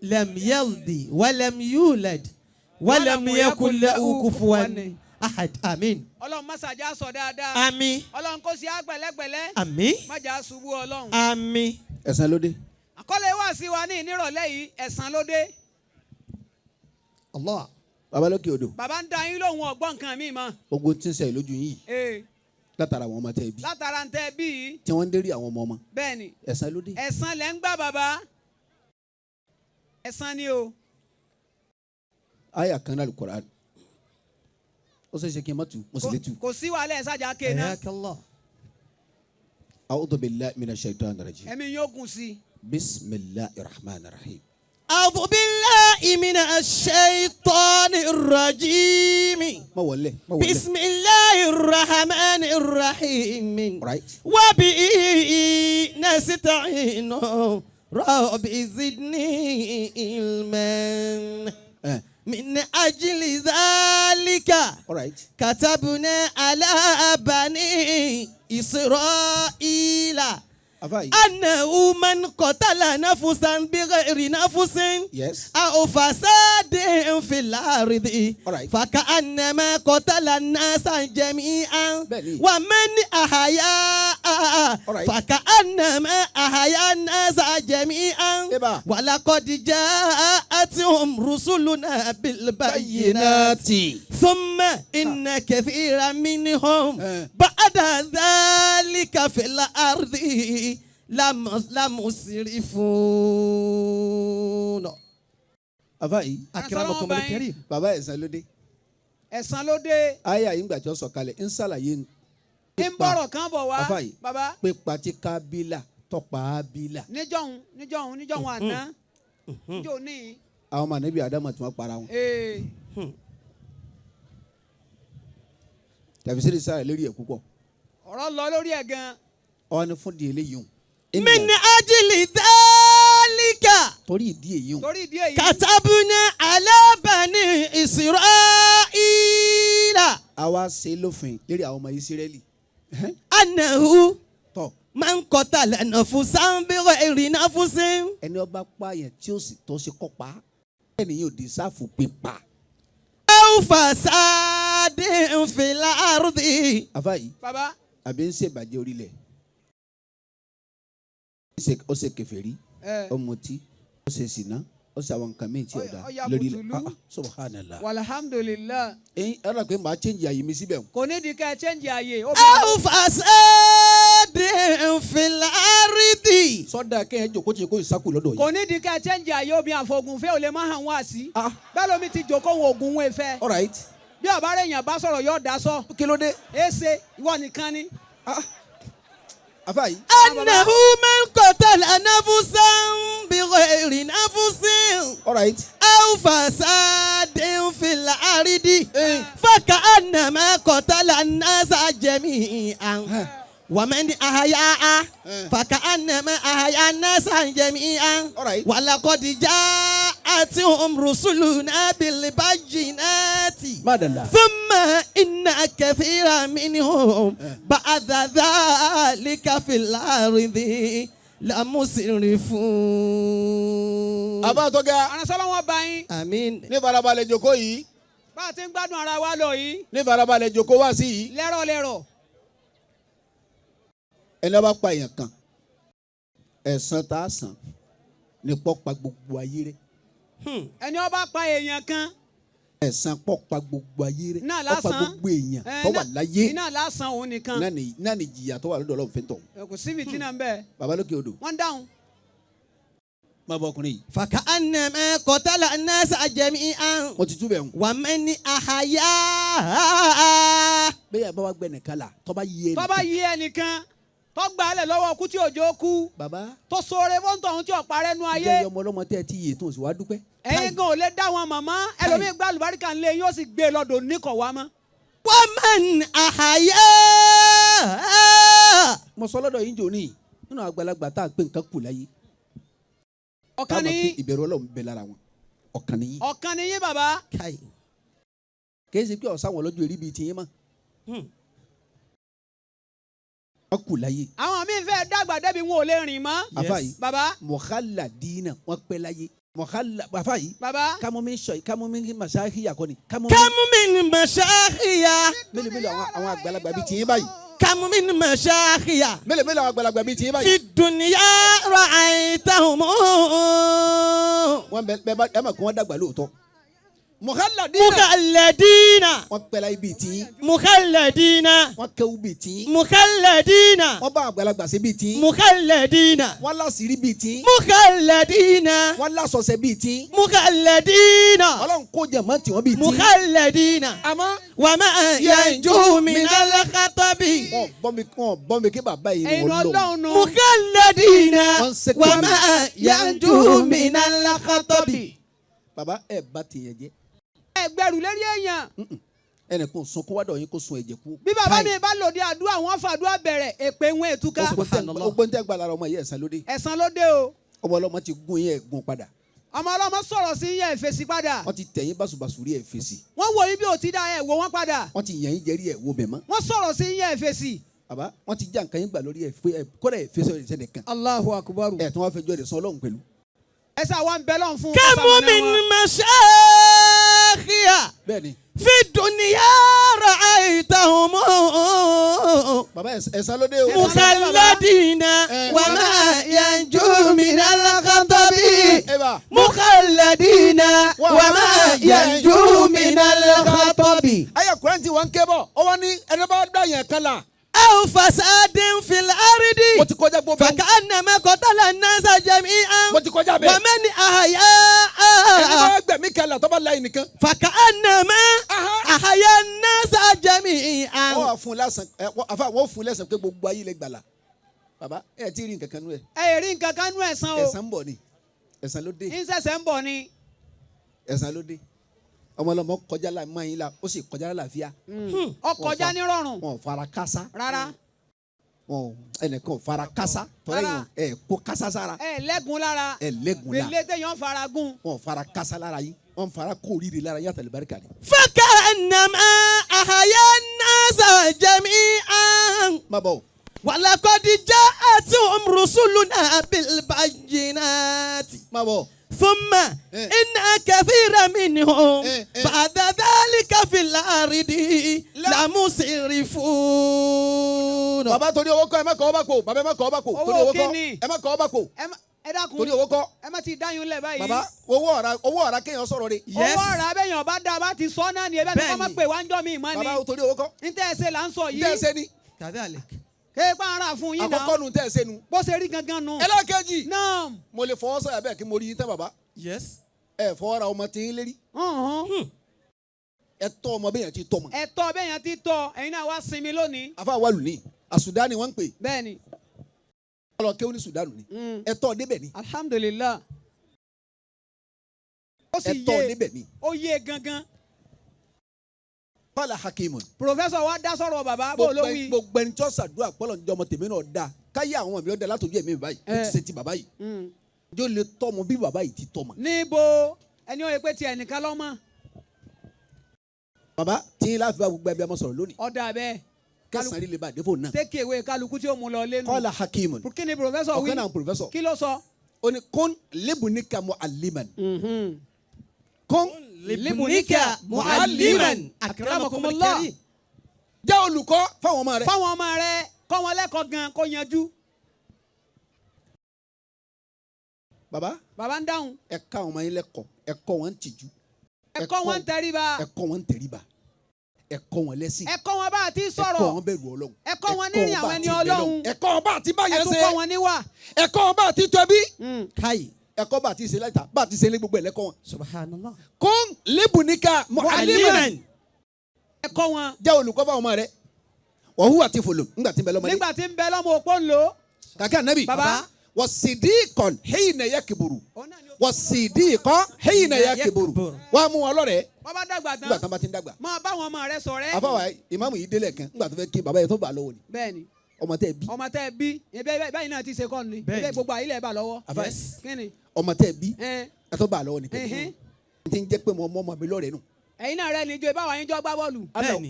لم يلد ولم يولد ولم يكن له كفوا أحد آمين Ọlọ́run má ṣàjà sọ dáadáa. آمين Ọlọ́run kò sí àgbẹ̀lẹ́gbẹ̀lẹ́. آمين Má jà ṣubú Ọlọ́run. آمين Ẹ̀san ló dé. Àkọlé wá sí wa ní ìnírọ̀lẹ́ yìí ẹ̀san ló dé. الله Babalókè odò Bàbá ń da yín lóhùn ọ̀gbọ́n nǹkan mi mọ́. gbogbo tí ń ṣẹlẹ̀ lójú yín yìí Ee, látara àwọn ọmọ tẹ́ ẹ bí látara ń tẹ́ bí yìí tí wọ́n ń dérí àwọn ọmọ ọmọ bẹ́ẹ̀ ni ẹ̀san ló dé. ẹ̀san lẹ́ ń gbà bàbá. Ẹ̀san ni o. Àyà kan náà Al-Qur'an ó ṣeé ṣe kí n má tu mo sì lè tu. Kò sí wàhálà ẹ̀ sájà ké náà. حياك الله A'udhu billahi minash shaitanir rajim. Ẹ̀mí yóò gùn sí i. Bismillahir rahmanir rahim. أعوذ بالله من الشيطان الرجيم Má wọlé má wọlé. بسم الله الرحمن الرحيم Right. وبه نستعين رب زدني علما Eh, من أجل ذلك all right. كتبنا على بني إسرائيل Afa yìí. أنه من قتل نفسا بغير نفس Yes. أو فساد في الأرض All right. فكأنما قتل الناس جميعا Bẹ́ẹ̀ni. ومن أحيا All right. فكأنما أحيا الناس جميعا Eba. ولقد جاءتهم رسلنا بالبينات Bayyinati. ثم إن كثيرا منهم Eh. بعد ذلك في الأرض لمسرفون Afa yìí. أكرمكم الكريم Bàbá ẹ̀san ló dé. Ẹ̀san ló dé. Àyà yìí ń gbà tí ó sọ̀kalẹ̀ ń ṣàlàyé Ń bọ̀rọ̀ kan bọ̀ wá. Afa yìí. Bàbá Pípa tí Kábílà tọpa Ábílà. níjọ́hun níjọ́hun níjọ́hun àná. Níjọ́ ní. Àwọn ọmọ ànábì Ádámù tí wọ́n para wọn. Ee, Tàbísírì sáré lérí ẹ̀ púpọ̀. ọ̀rọ̀ lọ lórí ẹ̀ gan. Ọwọ́ ni fún di eléyìí hùn. من أجل ذلك Torí ìdí èyí hùn. Torí ìdí èyí. كتبنا على بني إسرائيل Àwa ṣe lófin lérí àwọn ọmọ Ísírẹ́lì. Anahu tọ́ man qatala nafsan bighayri nafsin. Ẹni ó bá pààyàn tí ó sì tọ́ sí kọ́ pa ẹni yóò di sáfù pípa. Aw fasadin fil ardi. Àfa yìí Baba. Àbí ń ṣèbàjẹ́ orílẹ̀ ó ṣe kèfèrí ó mutí ó ṣe ṣìnà ó ṣe àwọn nǹkan míì tí ó dá lórí ilẹ̀. Subhanallah. Walhamdulillah. Ẹyin ẹ rà pé màá change àyè mi síbẹ̀. Kò ní di ká ẹ change àyè. Aw fasadin fil ardi. Sọ́dà kẹ́hìn jòkó tí kò ìsákù lọ́dọ̀ yìí. Kò ní di ká ẹ change àyè obìnrin àfọ̀gùnfẹ́ ò lè má hàn wá sí. Bẹ́ẹ̀ lómi ti jòkó wọn ògùn wọn fẹ́. All right. Bí ọ̀bá rẹ̀ yàn bá sọ̀rọ̀ yóò dá sọ. Kí ló dé? Èsè ìwọ nìkan ni. Afa yìí. Annahu man qatala nafsan bighayri nafsin. All right. Aw fasadin fil ardi. Faka'annama qatala an-nasa jami'an. Wa man ahya'a faka'annama ahya an-nasa jami'an. All right. Wa laqad ja'atuhum rusuluna bil bayyinati. Madalla. Thumma inna kathiran minhum ba'da dhalika fil ardi lamusrifun. Àbá tó ga. Àránṣẹ́ wọn bá yín. Àmín. Ní farabalẹ̀ jókòó yìí. Bá a ti ń gbádùn ara wa lọ yìí. Ní farabalẹ̀ jókòó wá sí yìí. Lẹ́rọ̀ lẹ́rọ̀. Ẹni bá pa èèyàn kan ẹ̀san tá a san ní pọ́pa gbogbo ayé rẹ̀. Ẹni ó bá pa èèyàn kan. Ẹ̀san pọ́pa gbogbo ayé rẹ̀. Náà lásán pọ́pa gbogbo èèyàn tó wà láyé. Iná lásán òun nìkan. Náà ni jìyà tó wà lọ́dọ̀ Ọlọ́run fẹ́ tọ̀. Kò sí fìtínà ń bẹ. Bàbá lókè odò. Wọ́n dáhùn. Má bọ ọkùnrin yìí. Faka'annama qatala an-nasa jami'an. Mo ti tú bẹ̀ ń. Wa man ahyaha. Bẹ́ẹ̀ bá wa gbẹ nìkan la tọ́ba yé ẹnìkan. Tọ́ba yé ẹnìkan tó gbà á lẹ̀ lọ́wọ́ kú tí òjò kú. Bàbá. Tó sóore fóńtò ọ̀hún tí ọ̀pá rẹ̀ nu ayé. Ìjẹ́ ọmọ ọlọ́mọ tẹ́ ẹ ti yè tó sì wá dúpẹ́. Ẹ̀yin gan ò lè dá wọn màmá ẹlòmíì gba àlùbáríkà ńlẹ̀ yóò sì gbé e lọ́dọ̀ níkọ̀ wá mọ́. Wa man ahyaha. Mo sọ lọ́dọ̀ yín jò ní nínú àgbàlagbà tá a pé nǹkan kù láyé. Ọ̀kan ni yín. Ìbẹ̀rù Ọlọ́run bẹ lára wọn. Ọ̀kan ni yín. Ọ̀kan ni yín bàbá. Kì í ṣe pé ọ̀sán wọn lọ́jọ́ eré bíi tiyín mọ́. Wọ́n kù láyé. Àwọn míì fẹ́ dàgbà débi wọn ò lè rìn mọ́. Àfa yìí. Bàbá. Mọ̀kálà dínà wọ́n pẹ́ láyé. Mọ̀kálà àfa yìí. Bàbá. Kámọ́mí sọ kámọ́mí masáhíyà kọ́ni. Kámọ́mí masáhíyà. Mélòó mélòó àwọn àgbàlagbà bíi tiyín báyìí. Kámọ́mí masáhíyà. Mélòó mélòó àwọn àgbàlagbà bíi tiyín báyìí. Fi dunya ra'aytahum. Wọ́n bẹ bá ẹ mọ̀ kí wọ́n dàgbà lóòótọ́. Mọ̀kálàdínà. Mọ̀kálàdínà. Wọ́n pẹ́ láyé bíi tiyín. Mọ̀kálàdínà. Wọ́n kéwú bíi tiyín. Mọ̀kálàdínà. Wọ́n bá àgbàlagbà ṣe bíi tiyín. Mọ̀kálàdínà. Wọ́n láṣìírí bíi tiyín. Mọ̀kálàdínà. Wọ́n lásọ̀ọ́sẹ̀ bíi tiyín. Mọ̀kálàdínà. Ọlọ́run kó jẹ̀ mọ́ tiwọn bíi tiyín. Mọ̀kálàdínà. Àmọ́. Wa ma yanju minal khatabi. Wọ́n bọ́ mi kí bàbá yìí Ẹ̀yin wọ́n lọ. Ọlọ́run nù. Mọ̀kálàdínà. Wọ́n Wa ma yanju minal khatabi. Bàbá ẹ̀ bá tìyẹn jẹ́. Ẹgbẹ̀rún lérí èèyàn. Ẹnìkan sunkún wádọ̀ yín kó sun ẹ̀jẹ̀ kú. Bí bàbá mi bá lòdì àdúrà wọn fàdúrà bẹ̀rẹ̀ èpè wọn ètúká. Ogbó ń tẹ́ gba lára ọmọ yìí ẹ̀san lóde. Ẹ̀san lóde o. Ọmọ ọlọ́mọ ti gún yín ẹ̀gún padà. Ọmọ ọlọ́mọ sọ̀rọ̀ sí yín ẹ̀ fèsì padà. Wọ́n ti tẹ̀ yín báṣubàṣu rí ẹ̀ fèsì. Wọ́n wò yín bí ò ti dá ẹ̀ wò wọ́n padà. Wọ́n ti yàn yín jẹ́rí ẹ̀ wo bẹ̀ mọ́. Wọ́n sọ̀rọ̀ sí yín ẹ̀ fèsì. Bàbá wọ́n ti já nǹkan yín gbà lórí ẹ̀ kódà ẹ̀ fèsì ọ̀rẹ́ nìkan. Allahu akbar. Ẹ̀ tí wọ́n fẹ́ jọ ẹ̀ sọ Ọlọ́run pẹ̀lú. Ẹ sá wa ń bẹ lọ́n fún. Kamu min mashaikhiya. Bẹ́ẹ̀ni. Fi dunya ra'aytahum. Bàbá ẹ̀san lóde o. Mukhalladina wa ma yanju minal khatabi. Mukhalladina wa ma yanju minal khatabi. Ayé Kùránì tí wọ́n ń ké bọ̀, ó wọ́n ní ẹni bá dá yẹn kan la. Aw fasadin fil ardi. Mo ti kọjá gbogbo. Faka'annama qatala an-nasa jami'an. Mo ti kọjá bẹ́ẹ̀. Wa man ahya'a. Ẹni bá gbẹ̀mí kan la tó bá láyé nìkan. Faka'annama ahya an-nasa jami'an. Wọ́n wá fún lásán ẹ àfa wọ́n fún lẹ́sàn pé gbogbo ayé lè gbàlà. Bàbá ẹ ti rí nǹkan kan nú ẹ. Ẹ rí nǹkan kan nú ẹ̀san o. Ẹ̀san ń bọ̀ ni. Ẹ̀san ló dé. Ìṣẹ̀ṣẹ̀ ń bọ̀ ni. Ẹ̀san ló dé. Ọmọ ọlọmọ kọjá la mọ yín la ó sì kọjá lálàáfíà. Ó kọjá ní rọrùn. Wọn ò fara kásá. Rárá. Wọn ẹnìkan ò fara kásá. Tọ́lá yìí ẹ kó kásá sára. Ẹ lẹ́gùn lára. Ẹ lẹ́gùn la. Gbèlè téèyàn fara gún. Wọn ò fara kásá lára yín. Wọn fara kó oríire lára yín àtàlẹ́ barika ni. Faka'annama Wàhálà nasa jami'an. Má bọ̀. Walaqad ja'atuhum rusuluna bil bayyinati. Má bọ̀. Thumma inna kathira minhum ba'da dhalika fil ardi lamusrifun. Bàbá torí owó kọ́, ẹ má kọ́ ọ́ bá kò. Bàbá, ẹ má kọ́ ọ́ bá kò. Torí Owó owó kọ́, kíni? ẹ má kọ́ ọ́ bá kò. Ẹ dákun. Torí owó kọ́. Ẹ má ti dáyún lẹ̀ báyìí. Bàbá, owó ọ̀ra, owó ọ̀ra kéèyàn sọ̀rọ̀ re. Owó ọ̀rá abẹ́yàn bá dáa bá ti sọ náà ni ẹbẹ́ ni wọ́n máa pè wá ń jọ́ mi ìmọ̀ ni. Bàbá, torí owó kọ́. N tẹ́ ẹ ṣe là ń sọ yìí. N tẹ́ ẹ ṣe ni. Kadhalik. Kéèpá ara fún yín náà. Àkọ́kọ́ nu tẹ́ ẹ ṣe nu. Bó ṣe rí gangan nu. Ẹlẹ́kẹ̀jì. Náà. Mo lè fọwọ́ sọ̀yà bẹ́ẹ̀ kí mo rí yín tán, bàbá. Yes. Ẹ fọwọ́ ra ọmọ tí ń lérí. Ẹ tọ́ ọmọ bẹ́yẹn ti tọ́ ọmọ. Ẹ tọ́ bẹ́yẹn ti tọ́, ẹ̀yin náà wá sinmi lónìí. Afa wa lù ní àsùdá ni wọ́n ń pè. Bẹ́ẹ̀ni. Wọ́n lọ kéwú ní Sudan ni. Ẹ tọ́ débẹ̀ ni. Alhamdulillah. Ó sì Ẹ tọ́ yé débẹ̀ ni. Ó yé gangan. Qala hakimun. Professor wa dá sọ̀rọ̀ bàbá bó ló wí. Gbogbo ẹni tí wọ́n ṣàdúrà pọ́lọ̀ ní ọmọ tèmi náà dáa, káyé àwọn ọmọ mi ọ̀dà látòjú ẹ̀mí mi báyìí, ó ti ṣe ti bàbá yìí. Yóò lè tọ́mọ bí bàbá yìí ti tọ́mọ. Níbo ẹni ó yẹ pé tiẹ̀ nìkan lọ́mọ. Bàbá tí ń láfi bá gbogbo ẹbí ọmọ sọ̀rọ̀ lónìí. Ọ̀dà bẹ́ẹ̀. Kẹsàn-án rí lè bá àdéfò náà. Take away kálukú tí ó mú lọ lẹ́nu. Qala hakimun. Kí ni professor wí? Ọ̀kan náà professor. Kí ló sọ? Ó ní kun libunika mu'alliman. Kun Libunika mu'alliman. Akramakumullah. Jẹ́ olùkọ́ fáwọn ọmọ rẹ. Fáwọn ọmọ rẹ, kọ́ wọn lẹ́kọ̀ọ́ gan kó yanjú. Bàbá. Bàbá ń dáhùn. Ẹ ká àwọn ọmọ yín lẹ́kọ̀ọ́, ẹ kọ́ wọn ń tìjú. Ẹ kọ́ wọn ń tẹríba. Ẹ kọ́ wọn ń tẹríba. Ẹ kọ́ wọn lẹ́sìn. Ẹ kọ́ wọn bá a ti Ẹ sọ̀rọ̀. kọ́ wọn bẹ̀rù Ọlọ́run. Ẹ kọ́ wọn nírìn àwọn ẹni Ọlọ́run. Ẹ kọ́ wọn bá a ti bá Ẹ yẹn tún ṣe. kọ́ wọn níwà. Ẹ kọ́ wọn bá a ti tẹbí. Kai. Ẹ kọ́ bá a ti ṣe láìta, bá a ti ṣe lé gbogbo ẹ̀ lẹ́kọ́ wọn. Subhanallah. Kun libunika mu'alliman. Ẹ kọ́ wọn. Jẹ́ olùkọ́ fáwọn ọmọ rẹ. Wa huwa tiflun ńgbà tí ń bẹ lọ́mọdé. Nígbà tí ń bẹ lọ́mọ òpó ń lò. Kàkẹ́ ànábì. Bàbá. Wa sidiqan hina yakburu. Wa sidiqan hina yakburu. Wọ́n á mú wọn lọ́rẹ̀ẹ́. Wọ́n bá dàgbà tán. Nígbà tán bá ti ń dàgbà. Máa bá àwọn ọmọ rẹ ṣọ̀rẹ́. Àfàwà ìmáàmù yìí délẹ̀ kan nígbà tó fẹ́ kí bàbá yẹn tó bà lọ́wọ́ ni. Bẹ́ẹ̀ni. Ọmọ tẹ́ bí. Ọmọ tẹ́ bí. Ebe báyìí náà ti ṣe kọ́ ni. Ebe gbogbo àyílẹ̀ bá lọ́wọ́. Àfà Kí ni? Ọmọ tẹ́ bí. Ẹ tó bà lọ́wọ́ ni pẹ̀lú. Ẹ̀hẹ́n. Ti ń jẹ́ pé mo mọ́ ọmọ mi lọ́rẹ̀ẹ́ nù. Ẹ̀yin náà rẹ níjó ibà wà yín jọ gbá bọ́ọ̀lù.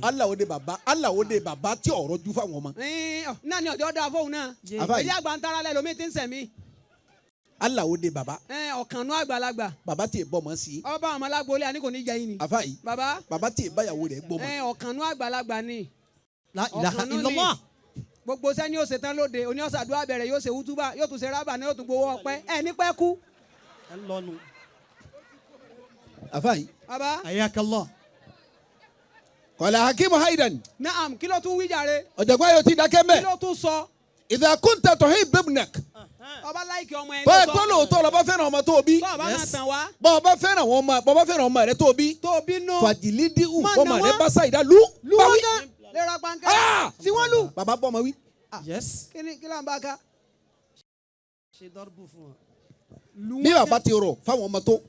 Aláwo de bàbá, aláwo de bàbá tí ọ̀rọ̀ ju fáwọn ọmọ. Náà ni ọjọ́ dáa fóun náà. Àfà yìí. Ilé àgbà ń tara lẹ́ lomi ti ń sẹ̀mí. Aláwo de bàbá. Ọ̀kànnú àgbàlagbà. Bàbá tí ì bọ́ ọmọ sí. Ọba àwọn alágbólé àní kò ní jẹ yín ni. Àfà yìí. Bàbá. Bàbá tí ì báyàwó rẹ̀ gbọ́ mọ́. Ọ̀kànnú àgbàlagbà ni. La ilaha Ọ̀kànnú ni. illallah. Gbogbo sẹ́ni yóò ṣe tán lóde, oní ọ̀sàdúrà bẹ̀rẹ̀, yóò ṣe wútúbà, yóò tún ṣe rábà ní, yóò tún gbowó ọpẹ́. Ẹ ní pẹ́ kú. Ẹ lọ́nu. Àfà yìí. Bàbá. Ayakallah. Qala hakimu haidan. Naam, kí ló tún wí jàre? Ọ̀jọ̀gbọ́n yóò ti dákẹ́ mẹ́. Kí ló tún sọ? Idha kunta tuhibbu ibnak. Ọba láìkí ọmọ ẹ Bọ́ ẹ ló sọ. gbọ́ lóòótọ́ lọ bá fẹ́ràn ọmọ tó bí. Bọ́ ọba máa tàn wá. Bọ́ ọba fẹ́ràn ọmọ, bọ́ ọba fẹ́ràn ọmọ rẹ tó bí. Tó bí nú. Fàjìlídìhù Má bọ́mọ nà rẹ wọ́n. bá ṣàìdá lú. Lu Bá wọn wí. gan. Lera pankẹ́. Sí wọ́n lù. Bàbá bọ́ ọmọ wí. Yes. Kí ni kí là ń bá ká? Ṣe dọ́rùbù fún wọn. Lu Bí wọn bàbá gan. ti rọ̀ fáwọn ọmọ tó,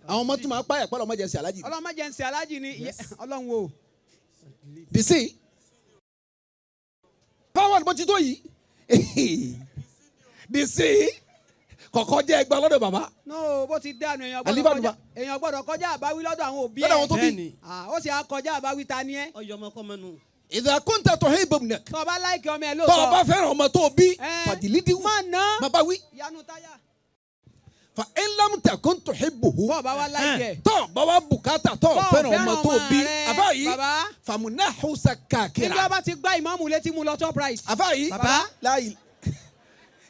àwọn ọmọ tó máa páyà pẹ́lú ọmọ jẹ́ sí alájì. Ọlọ́mọ jẹ́ ń ṣe alájì ni. Ọlọ́run o. Dìsí. Fáwọn bó ti tó yìí. Dìsí. Kọ̀kọ́ jẹ́ ẹgbàá lọ́dọ̀ bàbá. No, bó ti dànù èèyàn Àlífà gbọ́dọ̀ Duba. kọjá, èèyàn gbọ́dọ̀ kọjá àbáwí lọ́dọ̀ àwọn òbí ẹ̀. Lọ́dọ̀ àwọn tó bí. Bẹ́ẹ̀ni. Ó sì á kọjá àbáwí ta ni ẹ́. Ọyọ ọmọ kọ́ mẹ́nu. Idha kunta tuhibbu ibnak. Tó o bá láìkí ọmọ ẹ Tọ́ ọ lóòótọ́. bá fẹ́ràn ọmọ tó bí. Ẹ. Fàjìlídìhù. Má ná. Má bá wí. Yanu táyà. Fa in lam takun tuhibbuhu. Bọ́ ọ bá wá láìkí ẹ̀. Tọ́ bá wá bùkátà tọ́ Tọ́ ọ fẹ́ràn ọmọ tó fẹ́ràn bí. ọmọ rẹ, Àfà yìí. bàbá. Famunahu sakakira. Níjọ́ bá ti gbá ìmáàmù létí mu lọ top right. Àfà yìí. Bàbá. Láyì.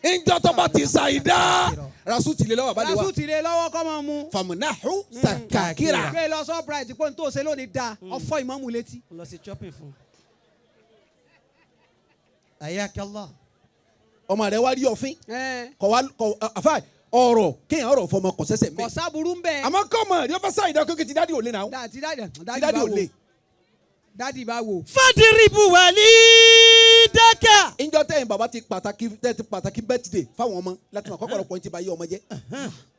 Njọ́ tó bá ti ṣàìdá. Rasu tìlẹ̀ lọ́wọ́ àbálẹ̀ wa. Rasu ti lé lọ́wọ́ kọ́ máa mu. Famunahu sakakira. Gbé lọ top right pé n tó ṣe lónìí da ọfọ ìmáàmù létí. Lọ sí shopping fún. Ayakallah. Ọmọ rẹ wá rí ọfín. Ẹ Kọ̀ wá kọ̀ àfà ọ̀rọ̀ kéèyàn ọ̀rọ̀ fọmọ kọ̀ sẹ́sẹ̀ kò mẹ́. sábúrú ń bẹ̀. Àmọ́ kọ́ ọmọ rẹ ọfẹ́ ṣàìdá kékeré ti dádì ò lé náà. Ti dádì Ti dádì dádì bá ò wò. lé. Dádì bá wò. Fadiribu walidaka. Njọ́ tẹ̀yìn bàbá ti pàtàkì tẹ́ ti pàtàkì birthday fáwọn ọmọ láti mọ̀ kọ́kọ́rọ́ pọ̀ ní ti bá yé ọmọ jẹ́.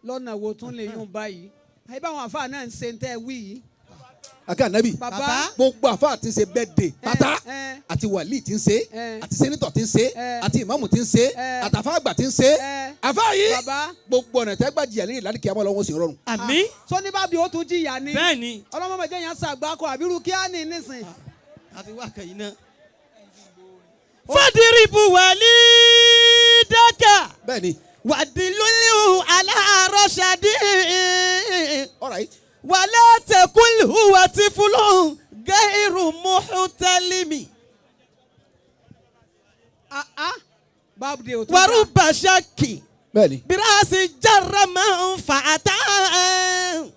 Lọ́nà wo tún lè yún báyìí? Àyè báwọn àfáà náà ń ṣe ń tẹ́ wí yìí. Àkà nàbì. Bàbá. Gbogbo àfáà ti ń ṣe birthday pátá. ẹ. Àti wàlíì ti ń ṣe. Ẹ. Àti sẹ́nitọ̀ ti ń ṣe. Ẹ. Àti ìmáàmù ti ń ṣe. Ẹ. Àtàfà àgbà ti ń ṣe. Ẹ. Àfáà yìí. Bàbá. Gbogbo ọ̀nà tẹ́ gbà jìyà lẹ́yìn ládìkì àmọ́ lọ́wọ́ sì ń rọrùn. Àmín. Sọ́ni bá bí ó tún jìyà ni. Bẹ́ẹ̀ni. Ọlọ́mọdé yẹn ṣàgbákò àbírú kí á ní nísìn. Àti wá kẹ́yìn náà. Fadiribu walidaka. Bẹ́ẹ̀ni. Wàdìlúlíhù aláàrọ̀ṣadì. All right. Wàlá tẹkùlù wàtí fúlùn gẹ́rù mùtálímì. Báàbù de òtún. Wàrúbà ṣákì. Bẹ́ẹ̀ni. Bírásì jára máa ń fà á tán.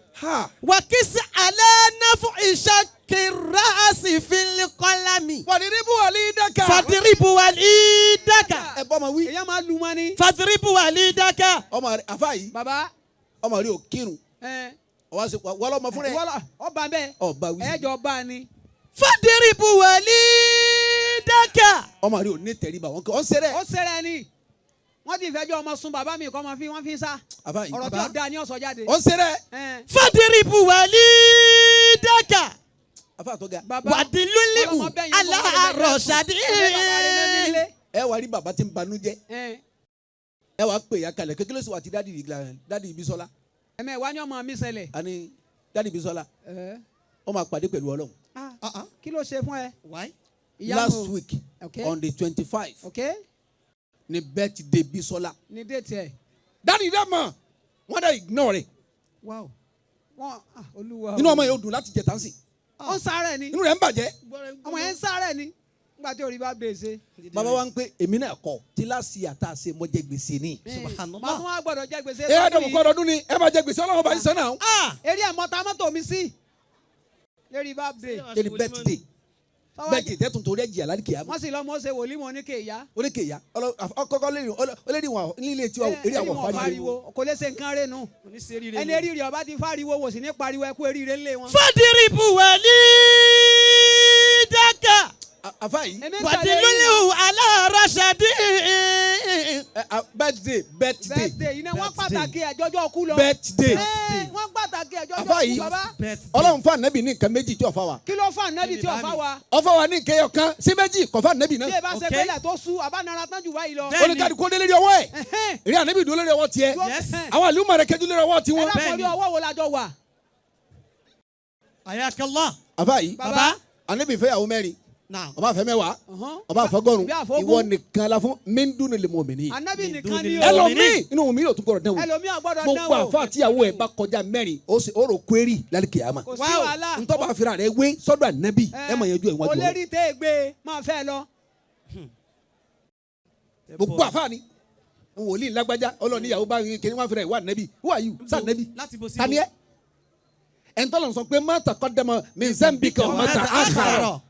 Wàkísí alẹ́ náfù ìṣàkì ráàsì fílíkọ́lámì. Fàdírìbù wàlídàkà. Fàdírìbù wàlídàkà. Ẹ bọ́ ọmọ wí. Èyàn máa lu mọ́ ni. Fàdírìbù wàlídàkà. Ọmọ rẹ àfa yìí. Bàbá. Ọmọ rẹ ò kírun. Ọwọ́ sọ wọ́n lọ́mọ fún rẹ. Wọ́lọ́ ọba bẹ́ẹ̀. Ọba wí. Ẹ̀jọ̀ bá ni. Fàdírìbù wàlídàkà. Ọmọ rẹ ò ní tẹríba wọn kọ ọ ń ṣeré. Ó ṣeré ni. Wọ́n ti fẹjọ́ ọmọ sun bàbá mi kọ́ ọmọ fi wọ́n fi ń sá. Àfa yìí. Ọ̀rọ̀ tí ò da ni ó sọ jáde. Ó ń ṣeré. Fàdírìbù wàlídàkà. Àfa tó ga. Wàdìlúlíhù aláàrọ̀ṣadì. Ẹ wá rí bàbá tí ń banújẹ́. Ẹ wá pè ya kalẹ̀ kékeré sọ àti dádì dádì Bísọ́lá. Ẹ̀mẹ̀ wá ní ọmọ mi ṣẹlẹ̀. Àní dádì Bísọ́lá. Ó máa pàdé pẹ̀lú Ọlọ́run. Kí ló ṣe fún ẹ? Why? Last week okay. on the 25. Okay. Ni birthday Bísọ́lá. Ni déètì ẹ̀. Dádì dẹ́ mọ̀ wọ́n dẹ̀ ignore rẹ̀. Wow. Wọ́n Olúwa. Inú ọmọ yẹn ò dùn láti jẹ tánsì. Ó ń sáré ni. Inú rẹ̀ ń bàjẹ́. Ọmọ yẹn ń sáré ni. Nígbà tí orí bá gbé e ṣe. Bàbá wa ń pé èmi náà kọ tí láti àtà ṣe mo jẹ gbèsè ni. Subhanallah. Màá tún wá gbọ́dọ̀ jẹ gbèsè. Ẹ ẹ dọ̀mù kọ́ ọdún ni ẹ máa jẹ gbèsè Ọlọ́run bá yín sọ náà. Eré ẹ̀ mọ́ta mọ́tò mi sí. Lérí bá gbé. Lérí birthday. Birthday tẹ́tùn torí ẹ̀ jìyà lálẹ́ kìyàmú. Wọ́n sì lọ́mọ ó ṣe wòlíì mọ́ ní kéèyà. Oníkèyà ọkọ̀kọ́ lérí wọn nílé tiwa eré àwọn fariwo. Kò lè ṣe nǹkan rẹ̀ nù. Ẹni eré rẹ̀ ọba ti fariwo wò sí ní pariwo ẹkú eré rẹ̀ ńlẹ̀ wọn. Fàdírìbù wàlídàkà. Àfa yìí. Wàdìlúlíhù aláàrọ̀ṣadì. Birthday birthday. Birthday iná wọ́n pàtàkì ẹ̀jọ́jọ́ kú lọ. Birthday. Wọ́n pàtàkì ẹ̀jọ́jọ́ Àfa kú yìí bàbá. Ọlọ́run fún ànábì ní nǹkan méjì tí ó fa wa. Kí ló fún ànábì tí ó fa wa? Ó fa wa ní nǹkan ẹyọ kan sí méjì kò fún ànábì náà. Bí ẹ bá ṣe pẹ́lẹ̀ tó sú àbánara tán jù báyìí lọ. Oníkàdí kó dé lérí ọwọ́ ẹ̀. Eré ànábì dúró lérí ọwọ́ tiẹ̀. Àwọn àlùmọ̀ rẹ̀ kẹjú lérí ọwọ́ tiwọn. Ẹ dákun orí ọwọ́ wo la jọ wà? Ayakallah. Àfa yìí. Bàbá. Ànábì fẹ́ yàwó mẹ́rin. Ọba fẹ́ mẹ́wàá ọba fọgọ́rùn ìwọ nìkan la fún mindunu lè mọ òmìnir. Ànábì nìkan ni o. Ẹlòmíì inú mi yóò tún gbọ́dọ̀ dánwò. Ẹlòmíì ò gbọ́dọ̀ dánwò. Gbogbo àfa àtìyàwó ẹ bá kọjá mẹ́rin ó sì ó rò kwérì lálẹ́ kìyàmá. Kò sí wàhálà. Ntọ́ba fira rẹ wé sọ́dọ̀ ànábì ẹ mọ̀ yẹn ju ẹ̀ wájú O lérí tẹ́ ẹ gbé máa fẹ́ lọ. Gbogbo àfa ni wòlíì lágbájá ọlọ́ọ̀ni ìyàwó bá kí wọ́n fira ìwà ànábì who are you sá ànábì tani ẹ. Ẹ̀ńtọ́lọ̀ sọ pé má taqaddama min zambika wa má ta'akhkhara.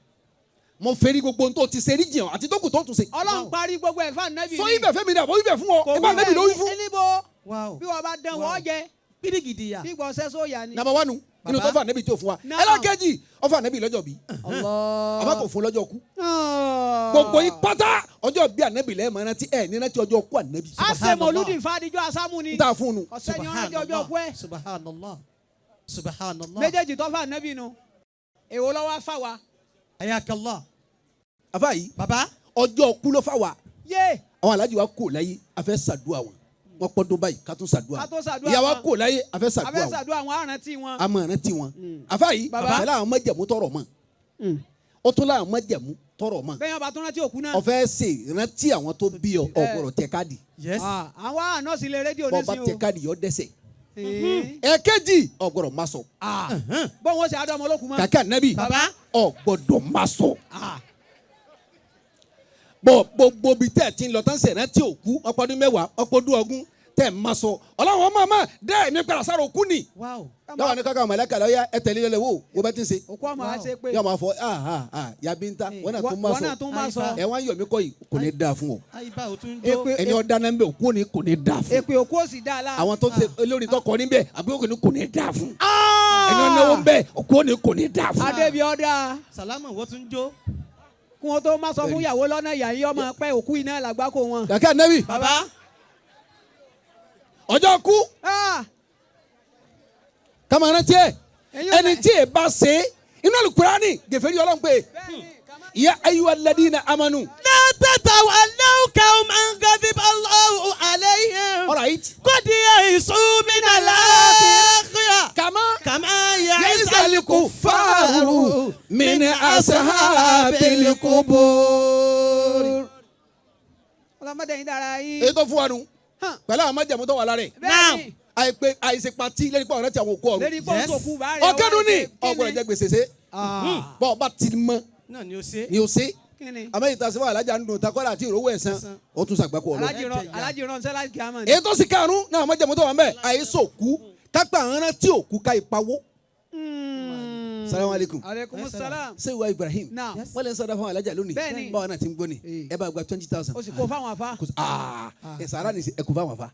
Mo feri gbogbo tó ti ṣe rí jìyàn àti tó kù tó tún ṣe. Ọlọ́run parí gbogbo ẹ̀ fún ànábì ni. Sọ ibẹ̀ fẹ́mi ni àbọ̀ ibẹ̀ fún ọ ibà ànábì ló wí fún. Níbo bí wọ́n bá dán wọ́n jẹ. Gidigidi ya. Bí gbọ́ sẹ́sọ yà ni. Nàbà wánu inú tó fún ànábì tí ò fún wa. Ẹlẹ́kẹ́jì ó fún ànábì lọ́jọ́ bí. Àbá kò fún lọ́jọ́ kú. Gbogbo yín pátá ọjọ́ bí ànábì lẹ́ẹ̀mọ́ rántí ẹ̀ ní rántí ọjọ́ kú ànábì. A ṣe mọ̀lúdì fàdíjọ́ asámú ni. N ta fún un. Ọ̀sẹ̀ ni wọ́n rántí ọjọ́ kú ẹ̀. Subhanallah. Subhanallah. Méjèèjì tó fún ànábì nu. Èwo ló wá fà wá? Ayakallah. Àfa yìí. Baba. Ọjọ́ kú ló fà wá. Yé. Àwọn alájí wa kò láyé a fẹ́ ṣàdúà wọn. Wọ́n pọ́ dún báyìí ká tún ṣàdúà. Ká tó ṣàdúà Ìyá wa wọn. kò láyé a fẹ́ ṣàdúà A fẹ́ wọn. ṣàdúà wọn, á rántí wọn. A máa rántí wọn. Àfa yìí. Baba. Pẹ̀lú àwọn májẹ̀mú tọrọ mọ́. Ó tún láwọn májẹ̀mú tọrọ mọ́. Bẹ́ẹ̀ yẹn bá tún rántí òkú náà. Ó fẹ́ ṣe rántí àwọn tó bí ọ ọ̀gbọ̀rọ̀ tẹ káàdì. Yes. Àwọn àná sì lè rédíò Bọ́ bá nísìnyí tẹ o. káàdì yọ dẹ́sẹ̀. Ẹ̀kejì ọ̀gbọ̀rọ̀ má sọ. Bọ́n wọn ṣe àdó ọmọ olókùn mọ́. Kàkà nẹ́bì Baba. ọ̀gbọ̀dọ̀ má sọ. Bọ̀ gbogbo bi tẹ́ ẹ̀ ti ń lọ tán sẹ̀rẹ̀ tí òkú ọpọdún mẹ́wàá ọpọdún ọgún tẹ́ ẹ̀ má sọ. Ọlọ́run ọmọ ọmọ dẹ́ ẹ̀mí padà sára òkú ni. Wow. Lọ́wọ́ ní kankan mọ̀lẹ́kà lọ́yà ẹ tẹ̀lé lọ́lẹ̀ wò wò bẹ́ẹ̀ ti ń ṣe. Òkú ọmọ á ṣe pé. Yóò máa fọ ah ah yabi ń ta wọ́n náà tún má Wọ́n náà sọ. tún má sọ. Ẹ wá ń yọ̀ mí kọ́ yìí kò ní dáa fún ọ. Ayiba o tún jó. Ẹni ọ̀dá náà ń bẹ òkú ni kò ní dáa fún. Èpè òkú ò sì dáa la. Àwọn tó ṣe olórin tó kọ níbẹ̀ àbí òkú ni kò ní dáa fún. Ẹni ọ̀nàwó ń bẹ òkú ni kò ní dáa fún. Adébí ọ̀dà. Salama wọ́n tún jó. Kí wọ́n tó má sọ fún ìyàwó lọ́nà ìyá yín ọmọ pẹ́ òkú iná làgbákò wọn. Kàkà nẹ́bì. Baba. Ọjọ́ kú. Kàmá rántí ẹ ẹni tí ẹ bá ṣe inú Al-Qur'ani gèfèrí Ọlọ́run pé ya ayyuhal ladina amanu. La tatawallaw qawman ghadiba Allahu alayhim. All right. Qad ya'isu minal akhirah. Kama Kama ya'isal kuffaru min ashabil yín dára yín. Èyí tó fún wa nu pẹ̀lú àwọn májẹ̀mú tó wà lára ẹ̀. Bẹ́ẹ̀ni. Àìpé àìsè pati lẹ́ni pé ọ̀rẹ́ ti àwọn òkú ọ̀run. Lérí pé ó sòkú bá rẹ̀ Ọ̀kẹ́dùn ni wá ọ̀gbọ̀n jẹ gbèsè ṣe. Bọ́ ọba ti mọ náà ni ó ṣe. ni o ṣe. Kíni? Àmọ́ ìta sẹ́wọ́n alájà ń dùn takọ́lá àti ìrówó ẹ̀sán ó tún ṣàgbákò ọ̀run. Alájì rán sẹ́lá kìámà ni. Èyí tó sì karùn-ún náà májẹ̀mú tó wà ń bẹ̀ àìsòkú kápẹ́ àwọn rántí òkú ká ìpawó. Salamu alaikum. Aleykum salam. Sèwà Ibrahim. Naam. Wọ́n lè ń sọ̀rọ̀ fún alájà lónìí. Bẹ́ẹ̀ni. Báwa náà ti ń gbóni. Ẹ bá gba 20,000. O sì kó fáwọn afa. Ẹ sàrà ní ẹ kó fáwọn afa.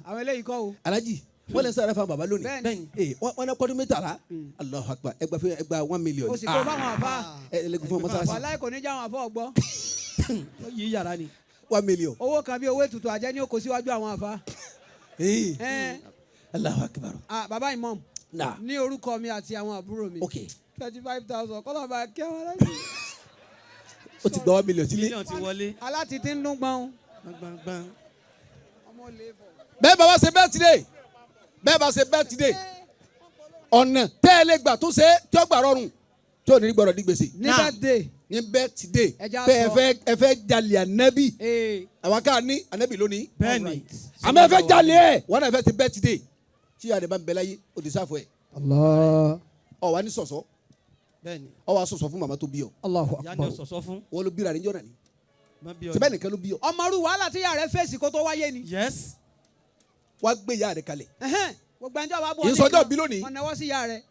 Àwọn eléyìí kọ́ o. Alájì wọ́n lè ń sọ̀rọ̀ fún baba lónìí. Bẹ́ẹ̀ni. Ee wọ́n náà kọ́dún 13. Allahu Akbar ẹ gba fún ẹ gba 1 million. O sì kó fáwọn afa. Ẹ lè kó fún mọ́sálásí. Wàláì kò ní já àwọn afa ọgbọ́. Yí yàrá ni. 1 million. Owó kan bí owó ètùtù àjẹ́ ní ó kó síwájú àwọn afa. Ee Allahu Akbar. Baba Imam. Nah. Ní orúkọ mi àti àwọn àbúrò mi. Ok. 25,000 kọ́lọ́ bá kí àwọn aláìsí. O ti gba 1 million sílé. Mílíọ̀nù ti wọlé. Aláti ti ń dún gbọ́n. Gbọ̀ngbọ̀n. Bẹ́ẹ̀ bá wá ṣe birthday bẹ́ẹ̀ bá ṣe birthday ọ̀nà tẹ́ ẹ lè gbà tó ṣe tí ó gbà rọrùn tí ò ní gbọ́dọ̀ di gbèsè. Ní birthday. Ní birthday Ẹja pé ẹ sọ. fẹ́ ẹ fẹ́ jalè ànábì àwa ká ní ànábì lónìí. Bẹ́ẹ̀ni. Àmọ́ ẹ fẹ́ jalè ẹ̀ wọ́n náà fẹ́ ti birthday tí ìyá rẹ̀ bá ń bẹ láyé o ti sáfù ẹ̀. Allah. Ọ̀ wá ní sọ̀sọ́ Bẹ́ẹ̀ni. ọ̀ wá sọ̀sọ̀ fún màmá tó bí ọ. Allahu Ìyá ni akbar. ó sọ̀sọ́ fún. Wọ́n ló bíra níjọ́ náà ni. Má bí ọ. Sẹ́bẹ̀ nìkan ló bí ọ. Ọmọrú wàhálà tí ìyá rẹ̀ fèsì kó tó wáyé ni. Yes. Wá gbé ìyá rẹ̀ kalẹ̀. Ẹhẹ́n, Gbogbo ẹjọ́ wa bọ̀ Yìí sọjọ́ bí lónìí. Wọ́n náwó sí ìyá rẹ̀.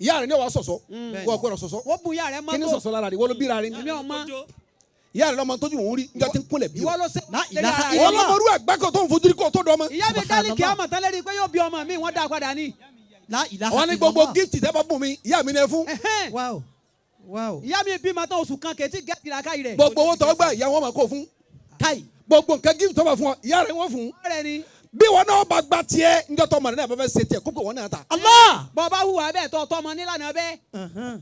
Ìyá rẹ̀ ní ọ̀wá sọ̀sọ́. Wọ́n gbọ́dọ̀ sọ̀sọ́. Wọ́n bu ìyá rẹ̀ Kí ni mọ́tò. sọ̀sọ́ lára rẹ̀? Wọ́n ló bíra rẹ̀. Èmi ọmọ. Ìyá rẹ̀ lọ́mọ tójú òun rí níjọ́ tí ń kúnlẹ̀ bí ọ. Ìwọ ló ṣe. La ilaha lérí ara Wọ́n rẹ̀. lọ́mọrú àgbákò tó ń fojú rí kó tó dọ́mọ. Ìyá mi dálí kí á mọ̀ tán lérí pé yóò bí ọmọ mi wọ́n dá padà ní. La ilaha Wọ́n ní gbogbo illallah. gift tẹ́ bá bùn mi ìyá mi ní ẹ fún. Ẹhẹ́n, Wow. Wow. Ìyá mi bímọ tán oṣù kan kèétí gẹ́gì làákàyè rẹ̀. Gbogbo owó tó gbà ìyá wọn máa kó fún. Káì. Gbogbo nǹkan gift tó bá fún ọ ìyá rẹ̀ wọ́n fún. Rẹ̀ ni. Bí wọn náà bá gba tiẹ̀ níjọ́ tó mọ̀ náà bá fẹ́ ṣe tiẹ̀ kókò wọn náà ta. Allah. Bọ́ bá hùwà bẹ́ẹ̀ tọ́ tọmọ nílànà bẹ́ẹ̀.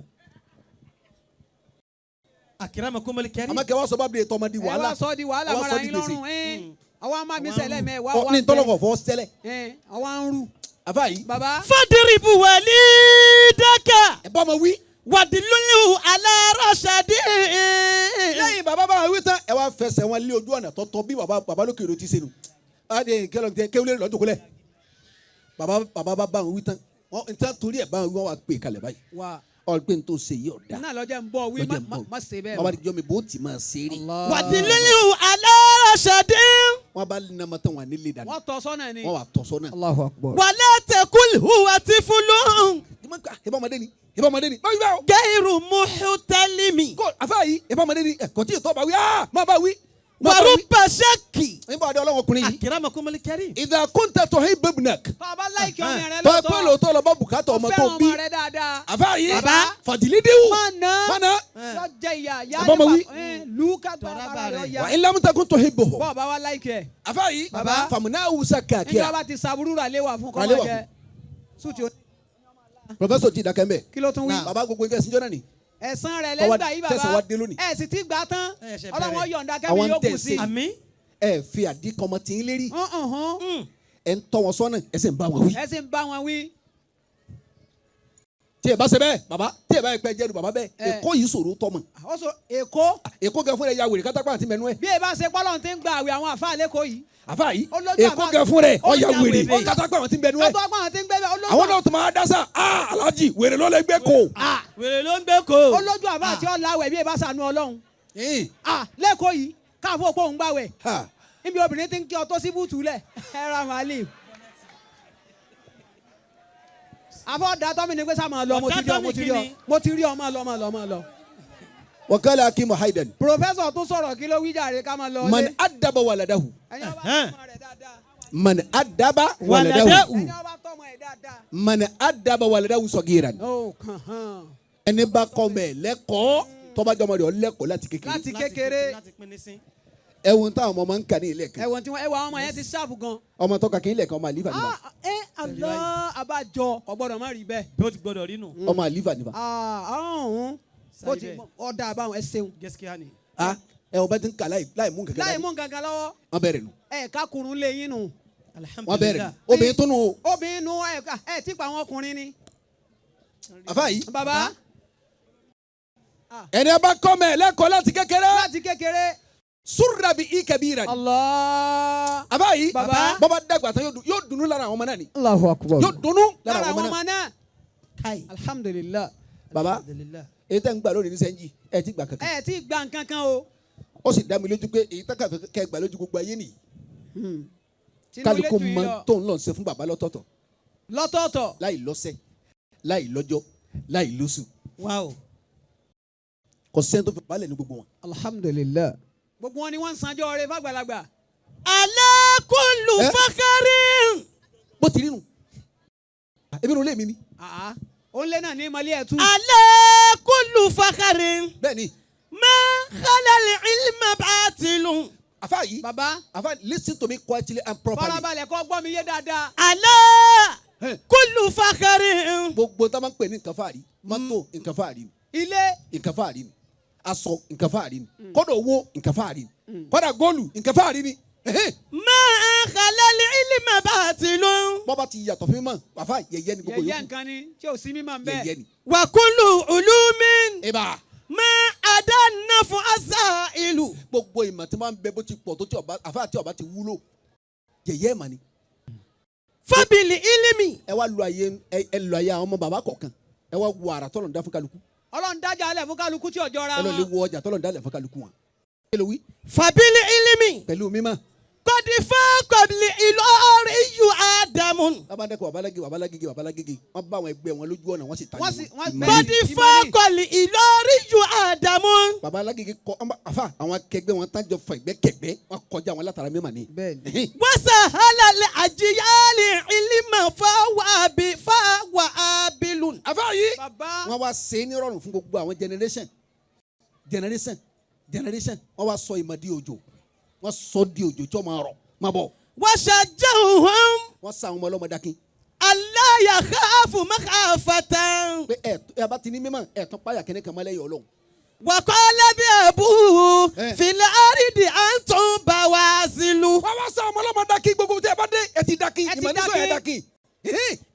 Akramakumul karim. Àmọ́ kẹ́ wọ́n sọ bá bi tọmọ di Ẹ wàhálà. wá sọ di wàhálà Wá mọ́ra sọ di yín gbèsè. lọ́rùn. Ẹ́n, Àwa máa mi sẹ̀lẹ̀ mẹ́ wá Ọ wá ní tọ́lọ́kọ̀ fọ́ sẹ́lẹ̀. Ẹ́n, àwa ń rú. Àfà yìí. Bàbá. Fadiribu walidaka. Ẹ bá ọmọ wí. Wadiluhu ala rashadi. Lẹ́yìn bàbá bá wọn wí tán ẹ wá fẹsẹ̀ wọn lé ojú ọ̀nà tọ́tọ́ bí bàbá bàbá lókè ló ti ṣe nù. Adé kẹlẹ́ tẹ kéwìlẹ̀ lọ́jọ́kọ́lẹ̀. Bàbá bàbá bá bá wọn wí tán. Wọ́n n tán torí ẹ̀ bá wọn wí wọ́n wá pè kalẹ̀ báyìí. Wà Ọ̀ pé n tó ṣe yìí ọ̀dà. náà lọ́jọ́ ń bọ̀ wí Lọ́jọ́ ń bọ̀. má ṣe bẹ́ẹ̀. Bàbá àdìjọ́ mi bó ti máa ṣe rí. Wadiluhu ala rashadi. Wọ́n bá nàmọ́ tán wà nílé dànù. Wọ́n tọ́ sọ́nà ni. Wọ́n wà tọ́ sọ́nà. Allahu akbar. Wala takul huwa tiflun. Ìbá ọmọdé ni ìbá ọmọdé ni báyìí báwo. Gairu muhtalimi. Kó àfáà yìí ìbá ọmọdé ni ẹ̀ kò tí ì tọ́ bá wí áá má bá wí. Má bá wí. Warubba shakki. Nígbà ọdẹ ọlọ́wọ́ ọkùnrin yìí. Akramakumul karim. Idha kunta tuhibbu ibnak. Tọ́ ọ bá láìkí ọmọ rẹ Tọ́ pé lóòótọ́. lóòótọ́ lọ bá bùkátà ọmọ tó Ó bí. fẹ́ràn ọmọ rẹ dáadáa. Àfáà yìí Bàbá. fàjìlídìwù. Má ná. Má ná. Yọ jẹ ìyá. Yá Ẹ bá ọmọ wí. Lùkà tó Tọ́ra ara bá rẹ̀ rẹ̀. yá. Wa in lam takun tuhibbuhu. Bọ́ọ̀ bá wá láìkí ẹ̀. Àfáà yìí. Bàbá. Famunahu sakakia. Níjọba ti sàbúrú rà léwà fún Rà léwà kọ́mọ jẹ. Sùtì o. Professor ti dákẹ́ mbẹ́. Kí ló tún wí? Bàbá gbogbo nǹkan ẹ̀sìn jọ́nà ni. Ẹ̀san rẹ̀ Tọ́wá- lẹ́gbàá yìí bàbá. tẹ̀sán wa dé lónìí. Ẹ̀ sì ti gbà tán. Ẹ ṣe Ọlọ́run bẹ̀rẹ̀. yọ̀ǹda kẹ́mi Àwọn yóò tẹ̀ kù sí. sí. Àmín. Ẹ fi àdìkọ́mọ tí ń lérí. Ọ̀hún. Ẹ ń tọ́ wọn sọ́nà ẹ sì ń bá wọn wí. Ẹ sì ń bá wọn wí. Tí ẹ bá ṣe bẹ́ẹ̀ bàbá tí ẹ bá yẹ pé jẹ́nu bàbá bẹ́ẹ̀ Ẹ. Èkó yìí ṣòro tọmọ. Ó sọ Èkó. Èkó gan fún rẹ ya wèrè kátápá àti mẹnu ẹ. Bí ẹ bá ṣe pọ́lọ́n ti ń gba àwẹ̀ àwọn àfáà lẹ́kọ̀ọ́ yìí. Àfáà yìí Ó lójú Èkó àfáà- gan fún rẹ ó ọ ya ya wèrè wèrè. kátápá àti mẹnu ẹ. Kátó agbọ́n ti ń gbé bẹ́ẹ̀. Ó lójú Àwọn náà tó máa dásà ah Alhaji wèrè ló lè gbé kó. Wèrè ló ń gbé kó. ó lójú àbá àti ọ̀làwẹ̀ bí ẹ bá ṣàánú Ọlọ́run. Ah lẹ́kọ̀ọ́ yìí káàfó òpó òun gbàwẹ̀. Níbi obìnrin ti ń kí ọ tó sí bùtù lẹ̀. Ẹ ra màálì. Àfọ̀ dá tọ́mì ni pé sá máa lọ mo ti rí ọ mo ti rí ọ mo ti rí ọ máa lọ máa lọ máa lọ. Wakala Hakimu Haidan. Pòfẹ́sọ̀ tún sọ̀rọ̀ kí ló wí jàre ká máa lọ Man lé. adaba waladahu. Ẹni ọba tọmọ rẹ̀ dáadáa. Man adaba waladahu. Ẹni ọba tọmọ ẹ̀ dáadáa. Man adaba waladahu sọgiran. Ó kàn hàn. Ẹni bá kọ́ mẹ́ lẹ́kọ̀ọ́ tọ́ba jọmọ rẹ̀ ọ lẹ́kọ̀ọ́ láti kékeré. Láti kékeré. Láti pín ní sí. Ẹ̀wọ̀n táwọn ọmọ máa ń kà ní ilé kan. Ẹ̀wọ̀n tí wọ́n ẹ̀wọ̀n àwọn ọmọ yẹn ti ṣáàpù gan. Ọmọ tọ́ka kí ilé kan ọmọ àlífà nípa. Ah, ẹ Allah abájọ kò gbọ́dọ̀ má rí bẹ́ẹ̀. Bí ó ti gbọdọ̀ rí nù. Ọmọ àlífà nípa. Ah, ọ̀hún bó ti ọ̀dà àbáwọn ẹ ṣeun. Gẹ́síkíá ni. Ah ẹ ọba ti ń kà láì mú nǹkan kan Láì dání. mú nǹkan kan lọ́wọ́ Wọ́n bẹ̀rẹ̀ nù. ẹ kákùrún lé yín nù. Wọ́n bẹ̀rẹ̀ nù. Obìnrin tó nù o. Obìnrin nù ẹ ẹ tí pa àwọn ọkùnrin ni. Àfáà yìí. Bàbá. Ẹni ọba kọ́ mẹ́ lẹ́kọ̀ọ́ láti kékeré. Láti kékeré. Surra bi ikabiran. Allah. Àbáyé Baba. bọ́ba dàgbà tán yóò dùnnú lára àwọn ọmọ náà ni. Allahu akbar. Yóò dùnnú Lára lára àwọn àwọn ọmọ ọmọ náà. náà. Alhamdulillah. Baba èyí tẹ́ ń gbà lónìí ní sẹ́ńjì ẹ ti gbà kankan. Ẹ ti gba nǹkan kan o. Ó sì dá mi lójú pé èyí tẹ́ka kẹ́ gbà lójú gbogbo ayé nìyí. Tinú Kálukú ilé tù yín mọ lọ. tó ń lọ ṣe fún bàbá lọ́tọ̀ọ̀tọ̀ Lọ́tọ̀ọ̀tọ̀. láì lọ́sẹ̀ láì lọ́jọ́ láì lóṣù. Wow. Kò sẹ́ni tó fi balẹ̀ ní gbogbo wọn. Alhamdulillah. Gbogbo wọn ni wọ́n ń sanjọ́ rẹ fàgbàlagbà. Ala kullu Eh? fakharin. Bó ti rí nu ebi nu lé mi ni. Àá. Ó ń lé náà ní ìmọ̀lẹ́ ẹ̀tú. Ala kullu fakharin. Bẹ́ẹ̀ ni Ma khala al-ilma batilun. àfa yìí Bàbá àfa listen to me quietly and properly. farabalẹ̀ kọ́ gbọ́ mi yé dáadáa. Ala kullu fakharin. Gbogbo tá a máa ń pè ní nǹkan fàárí mọ́tò nǹkan fàárí ni Ilé nǹkan fàárí ni aṣọ nǹkan fàárí ni kọ́dọ̀ owó nǹkan fàárí ni kọ́dà góòlù nǹkan fàárí ni. Ma khala al-ilma batilun. Bọ́ba ti yàtọ̀ fún mi mọ́ àfa yẹ̀yẹ́ ni gbogbo yẹ̀yẹ́ yòókù nǹkan ni tí ò sí mímọ̀ ń bẹ́ẹ̀. yẹ̀yẹ́ ni. Wa kullu ulumin. Eba Ma adanna asailu. Gbogbo ìmọ̀ tí wọ́n bẹ bó ti pọ̀ tó tí ọba àfa àti ọba ti wúlò yẹ̀yẹ́ mà ni. Fabili ilimi. Ẹ wá lu ayé ẹ lu ayé àwọn ọmọ bàbá kọ̀ọ̀kan ẹ wá wo àrà tọ́lọ̀ ń dá fún kálukú Ọlọ́run dájà alẹ̀ fún kálukú tí ọjọ́ ra ẹ lọ lè wọn. wo ọjà tọ́lọ̀ ń dálẹ̀ fún kálukú wọn. Kí ló wí? Fabili ilimi. Pẹ̀lú mímọ́. Kọ́dífà kọ́bìlì ìlú ọ̀rẹ́ iyù Ádámù. Babadẹ́kọ̀ babalágé babalágége babalágége wọ́n bá àwọn ẹgbẹ́ wọn lójú ọ̀nà wọ́n sì ta Wọ́n sì- wọ́n ní wọn. Kọ́dífà kọ́bìlì ìlú ọ̀rẹ́ iyù Ádámù. Babalágége kọ ọmọ àfa àwọn akẹgbẹ́ wọn tán jọ fọ ẹgbẹ́ kẹgbẹ́ wọn kọjá wọn látara mímọ́ ni. Bẹ́ẹ̀ni. Wọ́n sàhálà àjíyálì ìlímọ̀ fáwọn àbí fáwọn àbílùn. Àfa yìí Bàbá wọ́n wá ṣe é ní rọrùn fún gbogbo àwọn generation generation generation wọ́n wá sọ ìmọ̀ di òjò wọ́n sọ di òjò tí wọ́n máa rọ̀ máa bọ̀ Wọ́n ṣàjẹun wọ́n sa àwọn ọmọ ọlọ́mọ dákin aláyàkáfù mọ́kàfàtàn. pé ẹ ẹ bá ti ní mímọ́ ẹ tán páyà kẹ́ni kan mọ́lẹ́yìn Ọlọ́run. Wàkọ́lẹ́ bí ẹ̀bú Eh. filẹ̀ àrídì àǹtún bá wá sílùú. Wọ́n wá sọ ọmọ ọlọ́mọ dákin gbogbo tí ẹ bá dé ẹ ti dákin Ẹ ti ìmọ̀ nísọ ẹ dákin. dákin.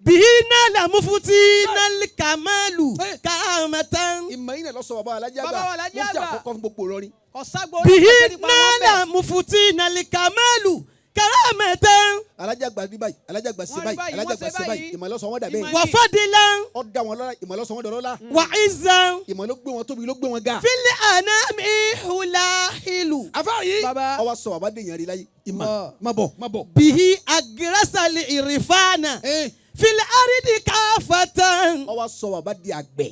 Bìí náà làmúfutí náà kàmáàlù Eh. kàmátàn. Ìmọ̀ yìí náà lọ́sọ̀ bàbá alájà Bàbá wa àgbà Alhaji mufti Àgbà. àkọ́kọ́ fún gbogbo Ìlọrin. ọ̀ságbó Bìí náà làmúfutí náà kàmáàlù kàmátàn. Alájà àgbà rí báyìí alájà àgbà ṣe Wọ́n rí báyìí báyìí, alájà wọ́n àgbà ṣe ṣe báyìí báyìí. ìmọ̀ lọ́sọ̀ wọn dà bẹ́ẹ̀. Ìmọ̀ Wàfọ́dìlà Ó dá wọn lọ́lá ìmọ̀ lọ́sọ̀ wọn dọ̀lọ́lá. wàìzàn Ìmọ̀ ló gbé wọn tóbi ló gbé wọn ga. fílẹ̀ ànámi hùlàhìlù. Àfáà yìí Bàbá. ó wá sọ bàbá dèèyàn rí láyé ìmọ̀ Ọ. má bọ̀ má bọ̀. Bìí àgírásàlì ìrìfànà Ẹ́n, fílẹ̀ àrídì káfàtàn. ó wá sọ bàbá di àgbẹ̀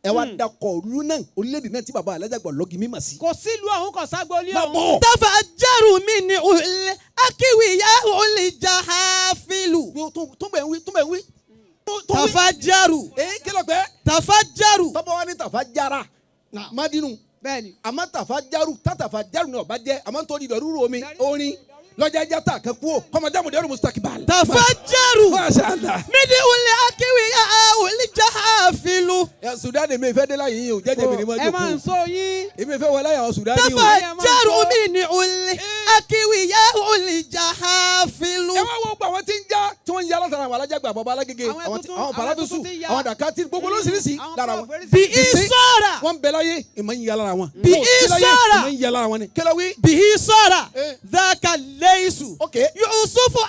ẹ wá dakọ̀ òlu náà orílẹ̀-èdè náà tí bàbá alájà àgbà lọ́gì mímọ̀ sí. Kò sílùú ọ̀hún kò ságbó ilé Má ọ̀hún. bọ̀. Tafajaru min ul akiwiya ul jahafilu. Tó bẹ̀ ń wí tó bẹ̀ ń wí. Tó wí. Tafajaru Èyí kí ló pẹ́? tafajaru. Tọ́bọ̀ wá ní tàfà jára mádínú Bẹ́ẹ̀ni. àmọ́ tàfà járù tàtàfà járù ni ọba jẹ́ àmọ́ nítorí ìdọ̀rúrú omi orin lọ́jà ẹja tà kan kú o kọ́mọdé àmọ̀dé mustakibal. Tafajaru Masha Allah. min ul akiwiya ul jahafilu. Ẹ Sudan mi fẹ́ dé láyé yìí o jẹ́jẹ́ mi ni mo Ẹ máa ń jókòó sọ yín. èmi fẹ́ wọlé àwọn Sudan o. Tafajaru min ul akiwiya ul jahafilu. Ẹ wá wo gbogbo àwọn tí ń já tí wọ́n ń ya látara àwọn alájàgbà bàbá alágége Àwọn àwọn tuntun- àwọn àwọn paratusu tuntun tí ń ya. àwọn dàkátì gbogbo lóríṣiríṣi Àwọn lára wọn. prof oríṣiríṣi. Bí isọ́ra Wọ́n ń bẹ láyé ìmọ̀ ń ya lára wọn. Bí Wọn ò sí láyé, ìsọ̀ra. ìmọ̀ ń ya lára wọn ni. Kí ló wí? bí isọ́ra Eh. dhaka leisu. Ok. Yusufu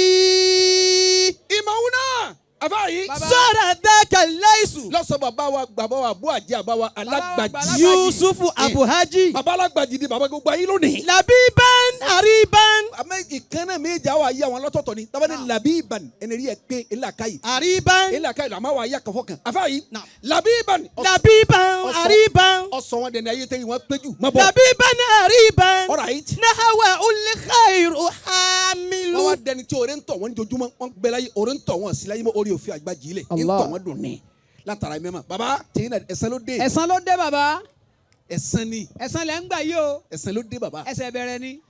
abuhaji. Ìmọ̀ òun náà àfáà yìí. Bàbá. Sọ́ra dhaka leisu. Lọ́sọ̀ bàbá wa bàbá wa bú àjẹ́ àbá wa alágbàjì. Yusufu abuhaji. Bàbá alágbàjì ni bàbá gbogbo ayé lónìí. Labiban ariban. Àmọ́ ìkànnà méjì àwọn ayé àwọn lọ́tọ̀ọ̀tọ̀ ni tábà ní làbí ìbàn ẹni rí ẹ pé eláka yìí Ariban. eláka yìí làmá wà ayé àkàfọ́ kan àfáà yìí làbí ìbàn Labiban ariban. ọsọ wọn dẹni ayé tẹ́yìn wọn péjú má bọ̀ Labiban ariban. All right. Nahawa ul khairu hamilu. Wọ́n wá dẹni tí oore ń tọ̀ wọ́n jojúmọ́ wọ́n gbẹ láyé oore ń tọ̀ wọ́n sí láyé mọ́ orí òfin àgbà jì í lẹ̀ ń Allah. tọ̀ wọ́n dùn ní látara mẹ́mà bàbá tẹ̀yìn náà ẹ̀san ló dé Ẹ̀san ló dé bàbá. Ẹ̀san ni Ẹ̀san lẹ̀ ń gbà yìí o. Ẹ̀san ló dé bàbá. Ẹsẹ̀ bẹ̀rẹ̀ ni.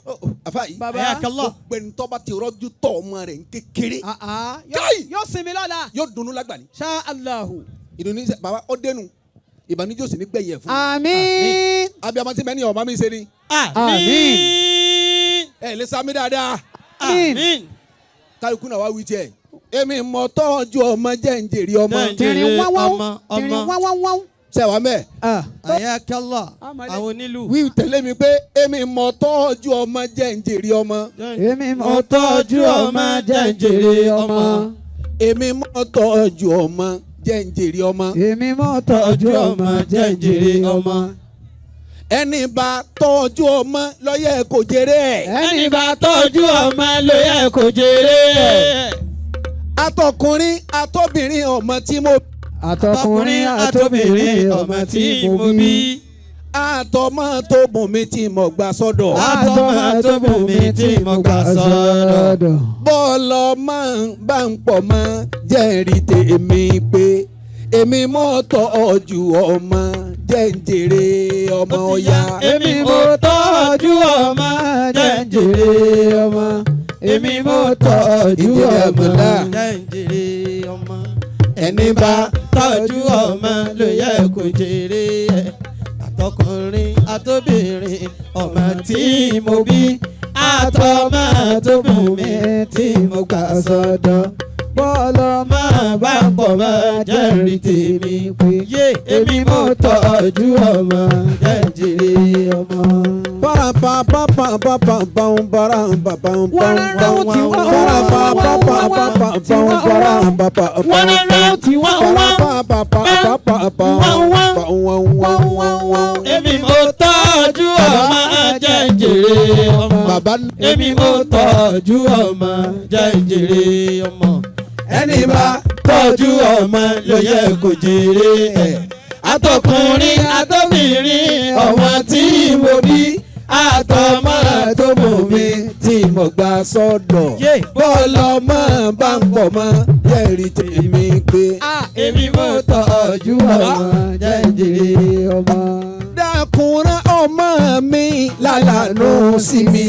Ó, ó, àfáà yìí Bàbá. Hayakallah. gbẹ̀ntọ́ bá ti rọ́jú tọ̀ ọmọ rẹ̀ ń kékeré Ah, ah. Kai! Yóò sinmi lọ́la. Yóò dunnú lágbà ni. Ṣá Allahu. Ìdùnnú sẹ bàbá ó dénú ìbànújẹ́ òsì ní gbẹ̀yìn ẹ̀ fún mi. Àmín. Abiyamọ tí mẹ́ni ọ̀ma mi ṣe ni. Àmín. Ẹ lè sami dáadáa. Àmín. Kálukú náà wá wí tiẹ̀. Èmi mọ̀ tọ́jú ọmọ jẹ́ ń jèrè ọmọ. Tìrì wáwáwá. Tìrì wáwáwá. Ṣé wàá mẹ́. Ayakallah àwọn onílù. Wí tẹ̀lé mi pé èmi mọ̀ tọ́jú ọmọ jẹ́ ń jèrè ọmọ. Èmi mọ̀ tọ́jú ọmọ jẹ́ ń jèrè ọmọ. Èmi mọ̀ tọ́jú ọmọ jẹ́ ń jèrè ọmọ. Èmi mọ̀ tọ́jú ọmọ jẹ́ ń jèrè ọmọ. Ẹni bá tọ́jú ọmọ ló yẹ kó jèrè ẹ̀. Ẹni bá tọ́jú ọmọ ló yẹ kó jèrè ẹ̀. Atọkùnrin atobìnrin ọmọ tí mo. Àtọkùnrin àtobìnrin ọmọ tí mo bí. Àtọmọ tó bùn mi tí mo gbà sọ́dọ̀. Àtọmọ tó bùn mi tí mo gbà sọ́dọ̀. Bọ́ọ̀lù máa ń bá ń pọ̀ mọ́ jẹ́rìí tèmi pé èmi mọ̀ tọ́jú ọmọ jẹ́ ń jèrè ọmọ ọ̀yà. Èmi mọ̀ tọ́jú ọmọ jẹ́ ń jèrè ọmọ. Èmi mọ̀ tọ́jú ọmọ jẹ́ ń jèrè ọmọ. Ẹni bá tọ́jú ọmọ ló yẹ kó jèrè ẹ̀. Àtọkùnrin àtobìnrin ọmọ tí mo bí. Àtọmọ tó bùn mi tí mo gbà sọ́dọ̀. Bọ́ọ̀lù máa bá pọ̀ máa jẹ́rìí tèmi pé Yé èmi mọ̀ tọ́jú ọmọ jẹ́ ń jèrè ọmọ. Èmi mọ̀ tọ́jú ọmọ jẹ́ ń jèrè ọmọ. Èmi mọ̀ tọ́jú ọmọ jẹ́ ń jèrè ọmọ. Ẹni bá tọ́jú ọmọ ló yẹ kó jèrè ẹ̀. Àtọkùnrin àtobìnrin ọmọ tí mo bí àtọmọ tó mú mi tí mo gbà sọ́dọ̀. Bọ́ọ̀lù ọmọ bá ń pọ̀ mọ́ jẹ́rìí tèmi pé. Èmi mo tọ́jú ọmọ jẹ́ ń jèrè ọmọ. Dákùnrin ọmọ mi lálàánú sí mi.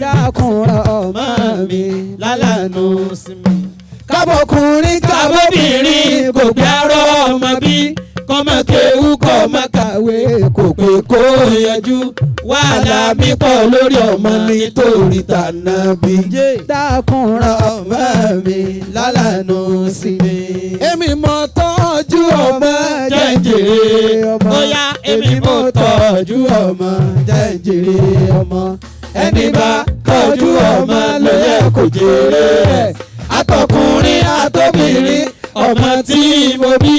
Dákùnrin ọmọ mi lálàánú sí mi. Kábọ̀kùnrin kábọ̀bìnrin kò gbé arọ́ ọmọ bí kọ́mọ kéwú kọ́mọ kàwé kò pé kó yanjú wàhálà mi pọ̀ lórí ọmọ nítorí tànàbí. Dákùnrin ọmọ mi lálàánú sí mi. Èmi mọ̀ tọ́jú ọmọ jẹ́ ń jèrè ọmọ. Bóyá èmi mọ̀ tọ́jú ọmọ jẹ́ ń jèrè ọmọ. Ẹni bá tọ́jú ọmọ ló yẹ kó jèrè ẹ̀. Àtọkùnrin àtobìnrin ọmọ tí mo bí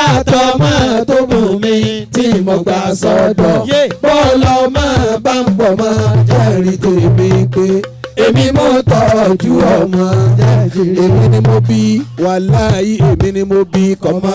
àtọmọ tó bùn mi tí mo gbà sọ́dọ̀. Bọ́ọ̀lù ọmọ bá ń pọ̀ mọ́ jẹ́rìí tèmi pé èmi mo tọ́jú ọmọ. Èmi ni mo bí wàláyé èmi ni mo bí kọ́mọ.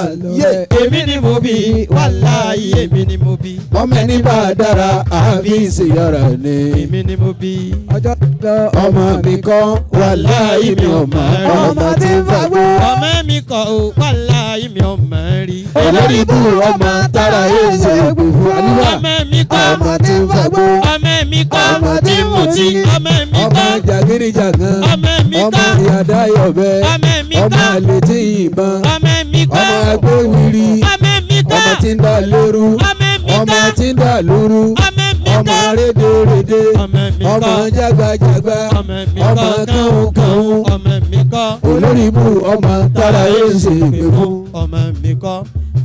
Èmi ni mo bí wàláyé èmi ni mo bí. Ọmọ ẹni bá dára àbí ìṣèyàrá ni. Èmi ni mo bí. Ọjọ́ lọ ọmọ mi kọ́ wàláyé mi ò mọ̀ ọmọ tí ń fagbó. Ọmọ mi kọ́ o wàláyé mi ò mọ̀ rí. Olórí bú ọmọ tára èsè gbùgbù àníwá. Ọmọ mi kọ́ ọmọ tí ń fagbó. Ọmọ mi kọ́ ọmọ tí ń mutí. Ọmọ mi ọmọ kọ́ jàgídíjàgan. Ọmọ mi ọmọ kọ́ ìyàdáyọ̀bẹ. Ọmọ mi ọmọ kọ́ àlètí ìbọn. Ọmọ mi kọ́ ọmọ agbóhìrì. Ọmọ mi kọ́ ọmọ tí ń dà lóru. Ọmọ mi ọmọ kọ́ tí ń dà lóru. Ọmọ mi ọmọ kọ́ rédèrèdè. Ọmọ mi ọmọ kọ́ jágbajàgba. Ọmọ mi ọmọ kọ́ kánhùnkánhùn. Ọmọ mi kọ́ olórí ibú ọmọ tára èsè pè fún. Ọmọ mi kọ́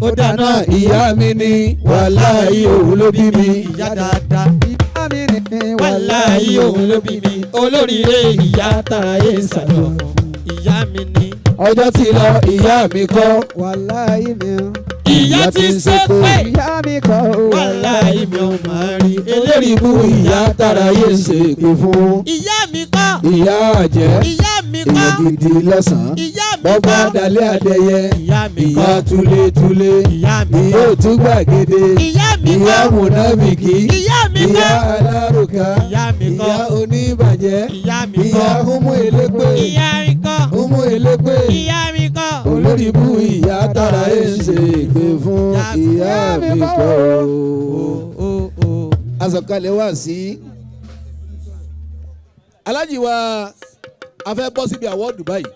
ó dáná ìyá mi ni wàláhì òun ló bí mi. Ìyá dáadáa Ìyá mi ni wàláhì òun ló bí mi olóríire ìyá tààyè sàlọ̀ fún ìyá mi ni. Ọjọ́ tí lọ ìyá mi kọ́. Wàláyé mi ò. Ìyá ti ṣe pé Ìyá mi kọ́ o. wàláhì mi ò máa rí. Eléri ibú ìyá tára yé ṣe pè fún. Ìyá mi kọ́. Ìyá àjẹ́. Ìyá mi kọ́. Èèyàn gidi lọ́sàn-án. Ìyá mi Bọ́bá kọ́. dalẹ̀ adẹ́yẹ. Ìyá mi Ìyá kọ́. túlétúlé. Ìyá mi Ìyá kọ́. òtún gbàgede. Ìyá mi Ìyá kọ́. mùnáfìkì. Ìyá mi Ìyá kọ́. alárùkà. Ìyá mi kọ́. Ìyá oníbàjẹ́. Ìyá mi Ìyá kọ́. umu elépè. Ìyá mi kọ́. Umu elépè. Ìyá mi kọ́. Olórí ibú ìyá tára ẹ̀ ṣe pè fún ìyá mi kọ́. Àsọ̀kalẹ̀ wá sí. Alájì wa a fẹ́ bọ́ síbi àwọ́ọ̀dù báyìí.